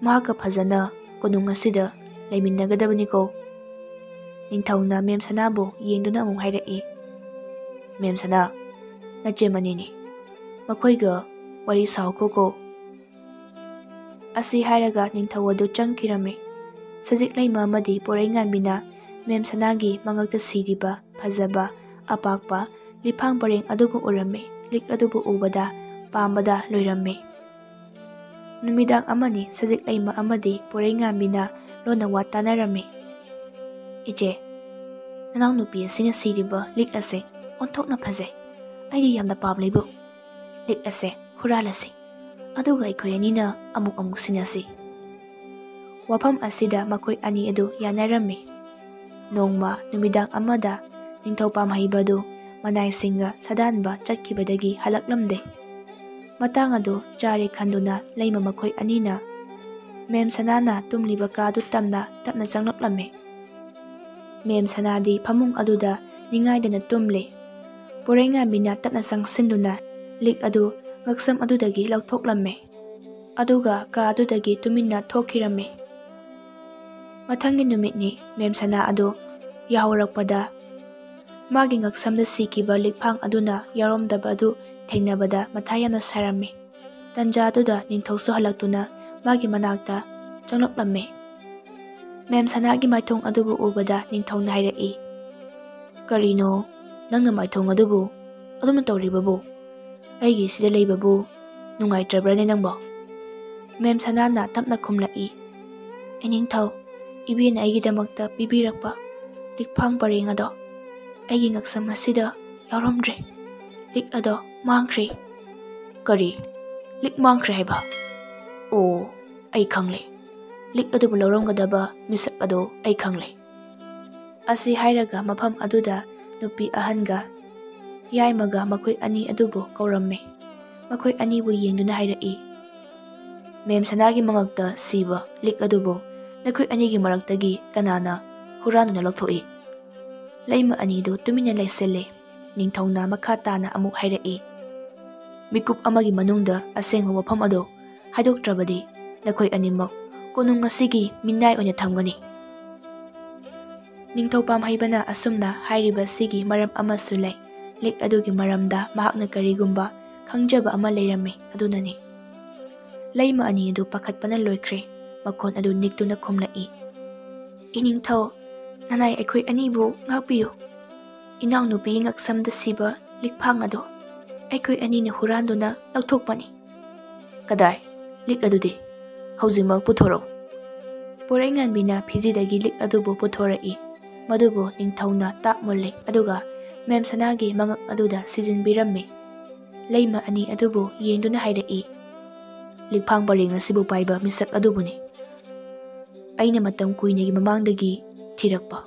ꯃꯍꯥꯛꯀ ꯐꯖꯅ ꯀꯣꯅꯨꯡ ꯑꯁꯤꯗ ꯂꯩꯃꯤꯟꯅꯒꯗꯕꯅꯤꯀꯣ꯫" ꯅꯤꯡꯊꯧꯅ ꯃꯦꯝ ꯁꯅꯥꯕꯨ ꯌꯦꯡꯗꯨꯅ ꯑꯃꯨꯛ ꯍꯥꯏꯔꯛꯏ, "ꯃꯦꯝ ꯁꯅꯥ, ꯅꯆꯦ ꯃꯅꯤꯅꯤ, ꯃꯈꯣꯏꯒ ꯋꯥꯔꯤ ꯁꯥꯎꯀꯣꯀꯣ꯫" ꯑꯁꯤ ꯍꯥꯏꯔꯒ ꯅꯤꯡꯊꯧ ꯑꯗꯨ ꯆꯪꯈꯤꯔꯝꯃꯤ꯫ ꯁꯖꯤꯛ ꯂꯩꯃ ꯑꯃꯗꯤ ꯄꯣꯔꯩꯉꯥꯟꯕꯤꯅ ꯃꯦꯝ ꯁꯅꯥꯒꯤ ꯃꯉꯛꯇ ꯁꯤꯔꯤꯕ ꯐꯖꯕ, ꯑꯄꯥꯛꯄ ꯂꯤꯐꯥꯡ ꯄꯔꯦꯡ ꯑꯗꯨꯕꯨ ꯎꯔꯝꯃꯤ꯫ ꯂꯤꯛ ꯑꯗꯨꯕꯨ ꯎꯕꯗ ꯄꯥꯝꯕꯗ ꯂꯣꯏꯔꯝꯃꯤ꯫ ꯅꯨꯃꯤꯗꯥꯡ ꯑꯃꯅꯤ ꯁꯖꯤꯛ ꯂꯩꯃ ꯑꯃꯗꯤ ꯄꯣꯔꯩꯉꯥꯟꯕꯤꯅ ꯂꯣꯟꯅ ꯋꯥ ꯇꯥꯅꯔꯝꯃꯤ꯫ "ꯏꯆꯦ, ꯅꯅꯥꯎꯅꯨꯄꯤ ꯑꯁꯤꯅ ꯁꯤꯔꯤꯕ ꯂꯤꯛ ꯑꯁꯦ ꯑꯣꯟꯊꯣꯛꯅ ꯐꯖꯩ꯫ ꯑꯩꯗꯤ ꯌꯥꯝꯅ ꯄꯥꯝꯂꯤꯕꯨ꯫ ꯂꯤꯛ ꯑꯁꯦ ꯍꯨꯔꯥꯜꯂꯁꯤ꯫ ꯑꯗꯨꯒ ꯑꯩꯈꯣꯏ ꯑꯅꯤꯅ ꯑꯃꯨꯛ ꯑꯃꯨꯛ ꯁꯤꯟꯅꯁꯤ꯫" ꯋꯥꯐꯝ ꯑꯁꯤꯗ ꯃꯈꯣꯏ ꯑꯅꯤ ꯑꯗꯨ ꯌꯥꯅꯔꯝꯃꯤ꯫ ꯅꯣꯡꯃ ꯅꯨꯃꯤꯗꯥꯡ ꯑꯃꯗ ꯅꯤꯡꯊꯧ ꯄꯥꯝꯍꯩꯕ ꯑꯗꯨ ꯃꯅꯥꯏꯁꯤꯡꯒ ꯁꯥꯗꯥꯟꯕ ꯆꯠꯈꯤꯕꯗꯒꯤ ꯍꯜꯂꯛꯂꯝꯗꯦ꯫ ꯃꯇꯥꯡ ꯑꯗꯨ ꯆꯥꯔꯦ ꯈꯟꯗꯨꯅ ꯂꯩꯃ ꯃꯈꯣꯏ ꯑꯅꯤꯅ ꯃꯦꯝ ꯁꯅꯥꯅ ꯇꯨꯝꯂꯤꯕ ꯀꯥꯗꯨ ꯇꯝꯅ ꯇꯞꯅ ꯆꯪꯂꯛꯂꯝꯃꯤ꯫ ꯃꯦꯝ ꯁꯅꯥꯗꯤ ꯐꯃꯨꯡ ꯑꯗꯨꯗ ꯅꯤꯡꯉꯥꯏꯗꯅ ꯇꯨꯝꯂꯤ꯫ ꯄꯣꯔꯩꯉꯥꯟꯕꯤꯅ ꯇꯞꯅ ꯆꯪꯁꯤꯟꯗꯨꯅ ꯂꯤꯛ ꯑꯗꯨ ꯉꯛꯁꯝ ꯑꯗꯨꯗꯒꯤ ꯂꯧꯊꯣꯛꯂꯝꯃꯤ꯫ ꯑꯗꯨꯒ ꯀꯥ ꯑꯗꯨꯗꯒꯤ ꯇꯨꯃꯤꯟꯅ ꯊꯣꯛꯈꯤꯔꯝꯃꯤ꯫ ꯃꯊꯪꯒꯤ ꯅꯨꯃꯤꯠꯅꯤ꯫ ꯃꯦꯝ ꯁꯅꯥ ꯑꯗꯨ ꯌꯥꯍꯧꯔꯛꯄꯗ ꯃꯥꯒꯤ ꯉꯛꯁꯝꯗ ꯁꯤꯈꯤꯕ ꯂꯤꯛꯐꯥꯡ ꯑꯗꯨꯅ ꯌꯥꯎꯔꯝꯗꯕ ꯑꯗꯨ ꯊꯦꯡꯅꯕꯗ ꯃꯊꯥ ꯌꯥꯝꯅ ꯁꯥꯔꯝꯃꯤ꯫ ꯇꯟꯖꯥ ꯑꯗꯨꯗ ꯅꯤꯡꯊꯧꯁꯨ ꯍꯜꯂꯛꯇꯨꯅ ꯃꯥꯒꯤ ꯃꯅꯥꯛꯇ ꯆꯪꯂꯛꯂꯝꯃꯤ꯫ ꯃꯦꯝ ꯁꯅꯥꯒꯤ ꯃꯥꯏꯊꯣꯡ ꯑꯗꯨꯕꯨ ꯎꯕꯗ ꯅꯤꯡꯊꯧꯅ ꯍꯥꯏꯔꯛꯏ, "ꯀꯔꯤꯅꯣ ꯅꯪꯅ ꯃꯥꯏꯊꯣꯡ ꯑꯗꯨꯕꯨ ꯑꯗꯨꯝꯅ ꯇꯧꯔꯤꯕꯕꯨ? ꯑꯩꯒꯤ ꯁꯤꯗ ꯂꯩꯕꯕꯨ ꯅꯨꯡꯉꯥꯏꯇ꯭ꯔꯕ꯭ꯔꯅꯦ ꯅꯪꯕꯣ?" ꯃꯦꯝ ꯁꯅꯥꯅ ꯇꯞꯅ ꯈꯨꯝꯂꯛꯏ, "ꯏꯅꯤꯡꯊꯧ, ꯏꯕꯦꯟꯅ ꯑꯩꯒꯤꯗꯃꯛꯇ ꯄꯤꯕꯤꯔꯛꯄ ꯂꯤꯛꯐꯥꯡ ꯄꯔꯦꯡ ꯑꯗꯣ ꯑꯩꯒꯤ ꯉꯛꯁꯝ ꯑꯁꯤꯗ ꯌꯥꯎꯔꯝꯗ꯭ꯔꯦ꯫ ꯂꯤꯛ ꯑꯗꯣ ꯃꯥꯡꯈ꯭ꯔꯦ꯫" "ꯀꯔꯤ? ꯂꯤꯛ ꯃꯥꯡꯈ꯭ꯔꯦ ꯍꯥꯏꯕ? ꯑꯣ, ꯑꯩ ꯈꯪꯂꯦ꯫ ꯂꯤꯛ ꯑꯗꯨꯕꯨ ꯂꯧꯔꯝꯒꯗꯕ ꯃꯤꯁꯛ ꯑꯗꯣ ꯑꯩ ꯈꯪꯂꯦ꯫" ꯑꯁꯤ ꯍꯥꯏꯔꯒ ꯃꯐꯝ ꯑꯗꯨꯗ ꯅꯨꯄꯤ ꯑꯍꯟꯒ ꯌꯥꯏꯃꯒ ꯃꯈꯣꯏ ꯑꯅꯤ ꯑꯗꯨꯕꯨ ꯀꯧꯔꯝꯃꯤ꯫ ꯃꯈꯣꯏ ꯑꯅꯤꯕꯨ ꯌꯦꯡꯗꯨꯅ ꯍꯥꯏꯔꯛꯏ, "ꯃꯦꯝ ꯁꯅꯥꯒꯤ ꯃꯉꯛꯇ ꯁꯤꯕ ꯂꯤꯛ ꯑꯗꯨꯕꯨ ꯅꯈꯣꯏ ꯑꯅꯤꯒꯤ ꯃꯔꯛꯇꯒꯤ ꯀꯅꯥꯅ ꯍꯨꯔꯥꯟꯗꯨꯅ ꯂꯧꯊꯣꯛꯏ?" ꯂꯩꯃ ꯑꯅꯤꯗꯨ ꯇꯨꯃꯤꯟꯅ ꯂꯩꯁꯤꯜꯂꯦ꯫ ꯅꯤꯡꯊꯧꯅ ꯃꯈꯥ ꯇꯥꯅ ꯑꯃꯨꯛ ꯍꯥꯏꯔꯛꯏ, "ꯃꯤꯀꯨꯞ ꯑꯃꯒꯤ ꯃꯅꯨꯡꯗ ꯑꯁꯦꯡꯕ ꯋꯥꯐꯝ ꯑꯗꯨ ꯍꯥꯏꯗꯣꯛꯇ꯭ꯔꯕꯗꯤ ꯅꯈꯣꯏ ꯑꯅꯤꯃꯛ ꯀꯣꯅꯨꯡ ꯑꯁꯤꯒꯤ ꯃꯤꯅꯥꯏ ꯑꯣꯏꯅ ꯊꯝꯒꯅꯤ꯫" ꯅꯤꯡꯊꯧ ꯄꯥꯝꯍꯩꯕꯅ ꯑꯁꯨꯝꯅ ꯍꯥꯏꯔꯤꯕꯁꯤꯒꯤ ꯃꯔꯝ ꯑꯃꯁꯨ ꯂꯩ꯫ ꯂꯤꯛ ꯑꯗꯨꯒꯤ ꯃꯔꯝꯗ ꯃꯍꯥꯛꯅ ꯀꯔꯤꯒꯨꯝꯕ ꯈꯪꯖꯕ ꯑꯃ ꯂꯩꯔꯝꯃꯤ, ꯑꯗꯨꯅꯅꯤ꯫ ꯂꯩꯃ ꯑꯅꯤ ꯑꯗꯨ ꯄꯥꯈꯠꯄꯅ ꯂꯣꯏꯈ꯭ꯔꯦ꯫ ꯃꯈꯣꯟ ꯑꯗꯨ ꯅꯤꯛꯇꯨꯅ ꯈꯨꯝꯂꯛꯏ, "ꯏꯅꯤꯡꯊꯧ, ꯅꯅꯥꯏ ꯑꯩꯈꯣꯏ ꯑꯅꯤꯕꯨ ꯉꯥꯛꯄꯤꯌꯨ꯫ ꯏꯅꯥꯎꯅꯨꯄꯤꯒꯤ ꯉꯛꯁꯝꯗ ꯁꯤꯕ ꯂꯤꯛꯐꯥꯡ ꯑꯗꯣ ꯑꯩꯈꯣꯏ ꯑꯅꯤꯅ ꯍꯨꯔꯥꯟꯗꯨꯅ ꯂꯧꯊꯣꯛꯄꯅꯤ꯫" "ꯀꯗꯥꯏ? ꯂꯤꯛ ꯑꯗꯨꯗꯤ? ꯍꯧꯖꯤꯛꯃꯛ ꯄꯨꯊꯣꯔꯛꯎ꯫" ꯄꯣꯔꯩꯉꯥꯟꯕꯤꯅ ꯐꯤꯖꯤꯗꯒꯤ ꯂꯤꯛ ꯑꯗꯨꯕꯨ ꯄꯨꯊꯣꯔꯛꯏ꯫ ꯃꯗꯨꯕꯨ ꯅꯤꯡꯊꯧꯅ ꯇꯥꯞ ꯃꯨꯜꯂꯤ, ꯑꯗꯨꯒ ꯃꯦꯝ ꯁꯅꯥꯒꯤ ꯃꯉꯛ ꯑꯗꯨꯗ ꯁꯤꯖꯤꯟꯕꯤꯔꯝꯃꯤ꯫ ꯂꯩꯃ ꯑꯅꯤ ꯑꯗꯨꯕꯨ ꯌꯦꯡꯗꯨꯅ ꯍꯥꯏꯔꯛꯏ, "ꯂꯤꯛꯐꯥꯡ ꯄꯔꯦꯡ ꯑꯁꯤꯕꯨ ꯄꯥꯏꯕ ꯃꯤꯁꯛ ꯑꯗꯨꯕꯨꯅꯤ꯫ ꯑꯩꯅ ꯃꯇꯝ ꯀꯨꯏꯅꯒꯤ ꯃꯃꯥꯡꯗꯒꯤ ꯊꯤꯔꯛꯄ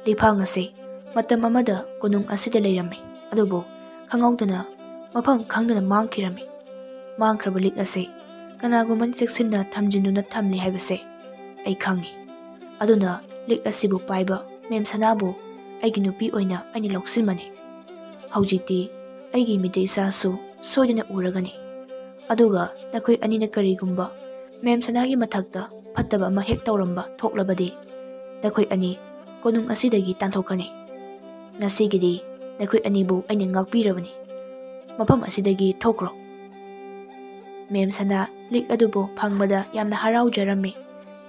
ꯂꯤꯛꯐꯥꯡ ꯑꯁꯤ ꯃꯇꯝ ꯑꯃꯗ ꯀꯣꯅꯨꯡ ꯑꯁꯤꯗ ꯂꯩꯔꯝꯃꯤ, ꯑꯗꯨꯕꯨ ꯈꯪꯍꯧꯗꯅ ꯃꯐꯝ ꯈꯪꯗꯅ ꯃꯥꯡꯈꯤꯔꯝꯃꯤ꯫ ꯃꯥꯡꯈ꯭ꯔꯕ ꯂꯤꯛ ꯑꯁꯤ ꯀꯅꯥꯒꯨꯝꯕꯅ ꯆꯦꯛꯁꯤꯟꯅ ꯊꯝꯖꯤꯟꯗꯨꯅ ꯊꯝꯂꯤ ꯍꯥꯏꯕꯁꯦ ꯑꯩ ꯈꯪꯏ꯫ ꯑꯗꯨꯅ ꯂꯤꯛ ꯑꯁꯤꯕꯨ ꯄꯥꯏꯕ ꯃꯦꯝ ꯁꯅꯥꯕꯨ ꯑꯩꯒꯤ ꯅꯨꯄꯤ ꯑꯣꯏꯅ ꯑꯩꯅ ꯂꯧꯁꯤꯟꯕꯅꯤ꯫ ꯍꯧꯖꯤꯛꯇꯤ ꯑꯩꯒꯤ ꯃꯤꯠꯇ ꯏꯆꯥꯁꯨ ꯁꯣꯏꯗꯅ ꯎꯔꯒꯅꯤ꯫ ꯑꯗꯨꯒ ꯅꯈꯣꯏ ꯑꯅꯤꯅ ꯀꯔꯤꯒꯨꯝꯕ ꯃꯦꯝ ꯁꯅꯥꯒꯤ ꯃꯊꯛꯇ ꯐꯠꯇꯕ ꯑꯃ ꯍꯦꯛ ꯇꯧꯔꯝꯕ ꯊꯣꯛꯂꯕꯗꯤ, ꯅꯈꯣꯏ ꯑꯅꯤ ꯀꯣꯅꯨꯡ ꯑꯁꯤꯗꯒꯤ ꯇꯥꯟꯊꯣꯛꯀꯅꯤ꯫ ꯉꯁꯤꯒꯤꯗꯤ ꯅꯈꯣꯏ ꯑꯅꯤꯕꯨ ꯑꯩꯅ ꯉꯥꯛꯄꯤꯔꯕꯅꯤ꯫ ꯃꯐꯝ ꯑꯁꯤꯗꯒꯤ ꯊꯣꯛꯈ꯭ꯔꯣ꯫" ꯃꯦꯝ ꯁꯅꯥ ꯂꯤꯛ ꯑꯗꯨꯕꯨ ꯐꯪꯕꯗ ꯌꯥꯝꯅ ꯍꯔꯥꯎꯖꯔꯝꯃꯤ꯫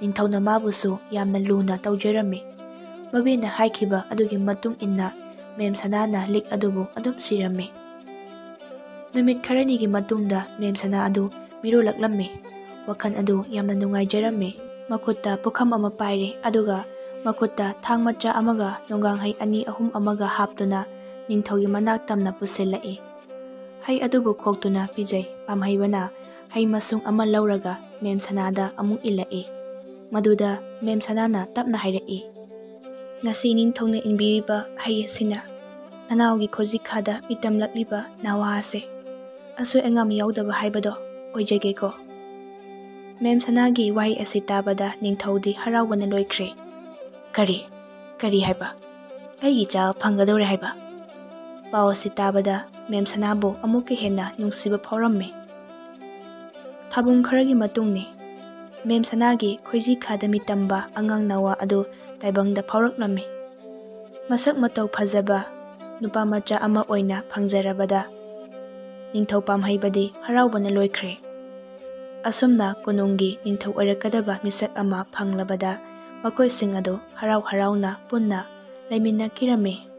ꯅꯤꯡꯊꯧꯅ ꯃꯥꯕꯨꯁꯨ ꯌꯥꯝꯅ ꯂꯨꯅ ꯇꯧꯖꯔꯝꯃꯤ꯫ ꯃꯕꯦꯟꯅ ꯍꯥꯏꯈꯤꯕ ꯑꯗꯨꯒꯤ ꯃꯇꯨꯡ ꯏꯟꯅ ꯃꯦꯝ ꯁꯅꯥꯅ ꯂꯤꯛ ꯑꯗꯨꯕꯨ ꯑꯗꯨꯝ ꯁꯤꯔꯝꯃꯤ꯫ ꯅꯨꯃꯤꯠ ꯈꯔꯅꯤꯒꯤ ꯃꯇꯨꯡꯗ ꯃꯦꯝ ꯁꯅꯥ ꯑꯗꯨ ꯃꯤꯔꯣꯜꯂꯛꯂꯝꯃꯤ꯫ ꯋꯥꯈꯜ ꯑꯗꯨ ꯌꯥꯝꯅ ꯅꯨꯡꯉꯥꯏꯖꯔꯝꯃꯤ꯫ ꯃꯈꯨꯠꯇ ꯄꯨꯈꯝ ꯑꯃ ꯄꯥꯏꯔꯦ, ꯑꯗꯨꯒ ꯃꯈꯨꯠꯇ ꯊꯥꯡ ꯃꯆꯥ ꯑꯃꯒ ꯅꯣꯡꯒꯥꯡꯍꯩ ꯑꯅꯤ ꯑꯍꯨꯝ ꯑꯃꯒ ꯍꯥꯞꯇꯨꯅ ꯅꯤꯡꯊꯧꯒꯤ ꯃꯅꯥꯛ ꯇꯝꯅ ꯄꯨꯁꯤꯜꯂꯛꯏ꯫ ꯍꯩ ꯑꯗꯨꯕꯨ ꯈꯣꯛꯇꯨꯅ ꯄꯤꯖꯩ꯫ ꯄꯥꯝꯍꯩꯕꯅ ꯍꯩ ꯃꯁꯨꯡ ꯑꯃ ꯂꯧꯔꯒ ꯃꯦꯝ ꯁꯅꯥꯗ ꯑꯃꯨꯛ ꯏꯜꯂꯛꯏ꯫ ꯃꯗꯨꯗ ꯃꯦꯝ ꯁꯅꯥꯅ ꯇꯞꯅ ꯍꯥꯏꯔꯛꯏ, "ꯉꯁꯤ ꯅꯤꯡꯊꯧꯅ ꯏꯟꯕꯤꯔꯤꯕ ꯍꯩ ꯑꯁꯤꯅ ꯅꯅꯥꯎꯒꯤ ꯈꯣꯏꯖꯤꯈꯥꯗ ꯃꯤꯇꯝꯂꯛꯂꯤꯕ ꯅꯋꯥ ꯑꯁꯦ ꯑꯁꯣꯏ ꯑꯉꯥꯝ ꯌꯥꯎꯗꯕ ꯍꯥꯏꯕꯗꯣ ꯑꯣꯏꯖꯒꯦꯀꯣ"꯫ ꯃꯦꯝ ꯁꯅꯥꯒꯤ ꯋꯥꯍꯩ ꯑꯁꯤ ꯇꯥꯕꯗ ꯅꯤꯡꯊꯧꯗꯤ ꯍꯔꯥꯎꯕꯅ ꯂꯣꯏꯈ꯭ꯔꯦ꯫ "ꯀꯔꯤ? ꯀꯔꯤ ꯍꯥꯏꯕ? ꯑꯩꯒꯤ ꯏꯆꯥ ꯐꯪꯒꯗꯧꯔꯦ ꯍꯥꯏꯕ?" ꯄꯥꯎ ꯑꯁꯤ ꯇꯥꯕꯗ ꯃꯦꯝ ꯁꯅꯥꯕꯨ ꯑꯃꯨꯛꯀ ꯍꯦꯟꯅ ꯅꯨꯡꯁꯤꯕ ꯐꯥꯎꯔꯝꯃꯤ꯫ ꯊꯥꯕꯨꯡ ꯈꯔꯒꯤ ꯃꯇꯨꯡꯅꯤ꯫ ꯃꯦꯝ ꯁꯅꯥꯒꯤ ꯈꯣꯏꯖꯤꯈꯥꯗ ꯃꯤꯇꯝꯕ ꯑꯉꯥꯡ ꯅꯋꯥ ꯑꯗꯨ ꯇꯥꯏꯕꯪꯗ ꯐꯥꯎꯔꯛꯂꯝꯃꯤ꯫ ꯃꯁꯛ ꯃꯇꯧ ꯐꯖꯕ ꯅꯨꯄꯥ ꯃꯆꯥ ꯑꯃ ꯑꯣꯏꯅ ꯐꯪꯖꯔꯕꯗ ꯅꯤꯡꯊꯧ ꯄꯥꯝꯍꯩꯕꯗꯤ ꯍꯔꯥꯎꯕꯅ ꯂꯣꯏꯈ꯭ꯔꯦ꯫ ꯑꯁꯨꯝꯅ ꯀꯣꯅꯨꯡꯒꯤ ꯅꯤꯡꯊꯧ ꯑꯣꯏꯔꯛꯀꯗꯕ ꯃꯤꯁꯛ ꯑꯃ ꯐꯪꯂꯕꯗ ꯃꯈꯣꯏꯁꯤꯡ ꯑꯗꯨ ꯍꯔꯥꯎ ꯍꯔꯥꯎꯅ ꯄꯨꯟꯅ ꯂꯩꯃꯤꯟꯅꯈꯤꯔꯝꯃꯤ꯫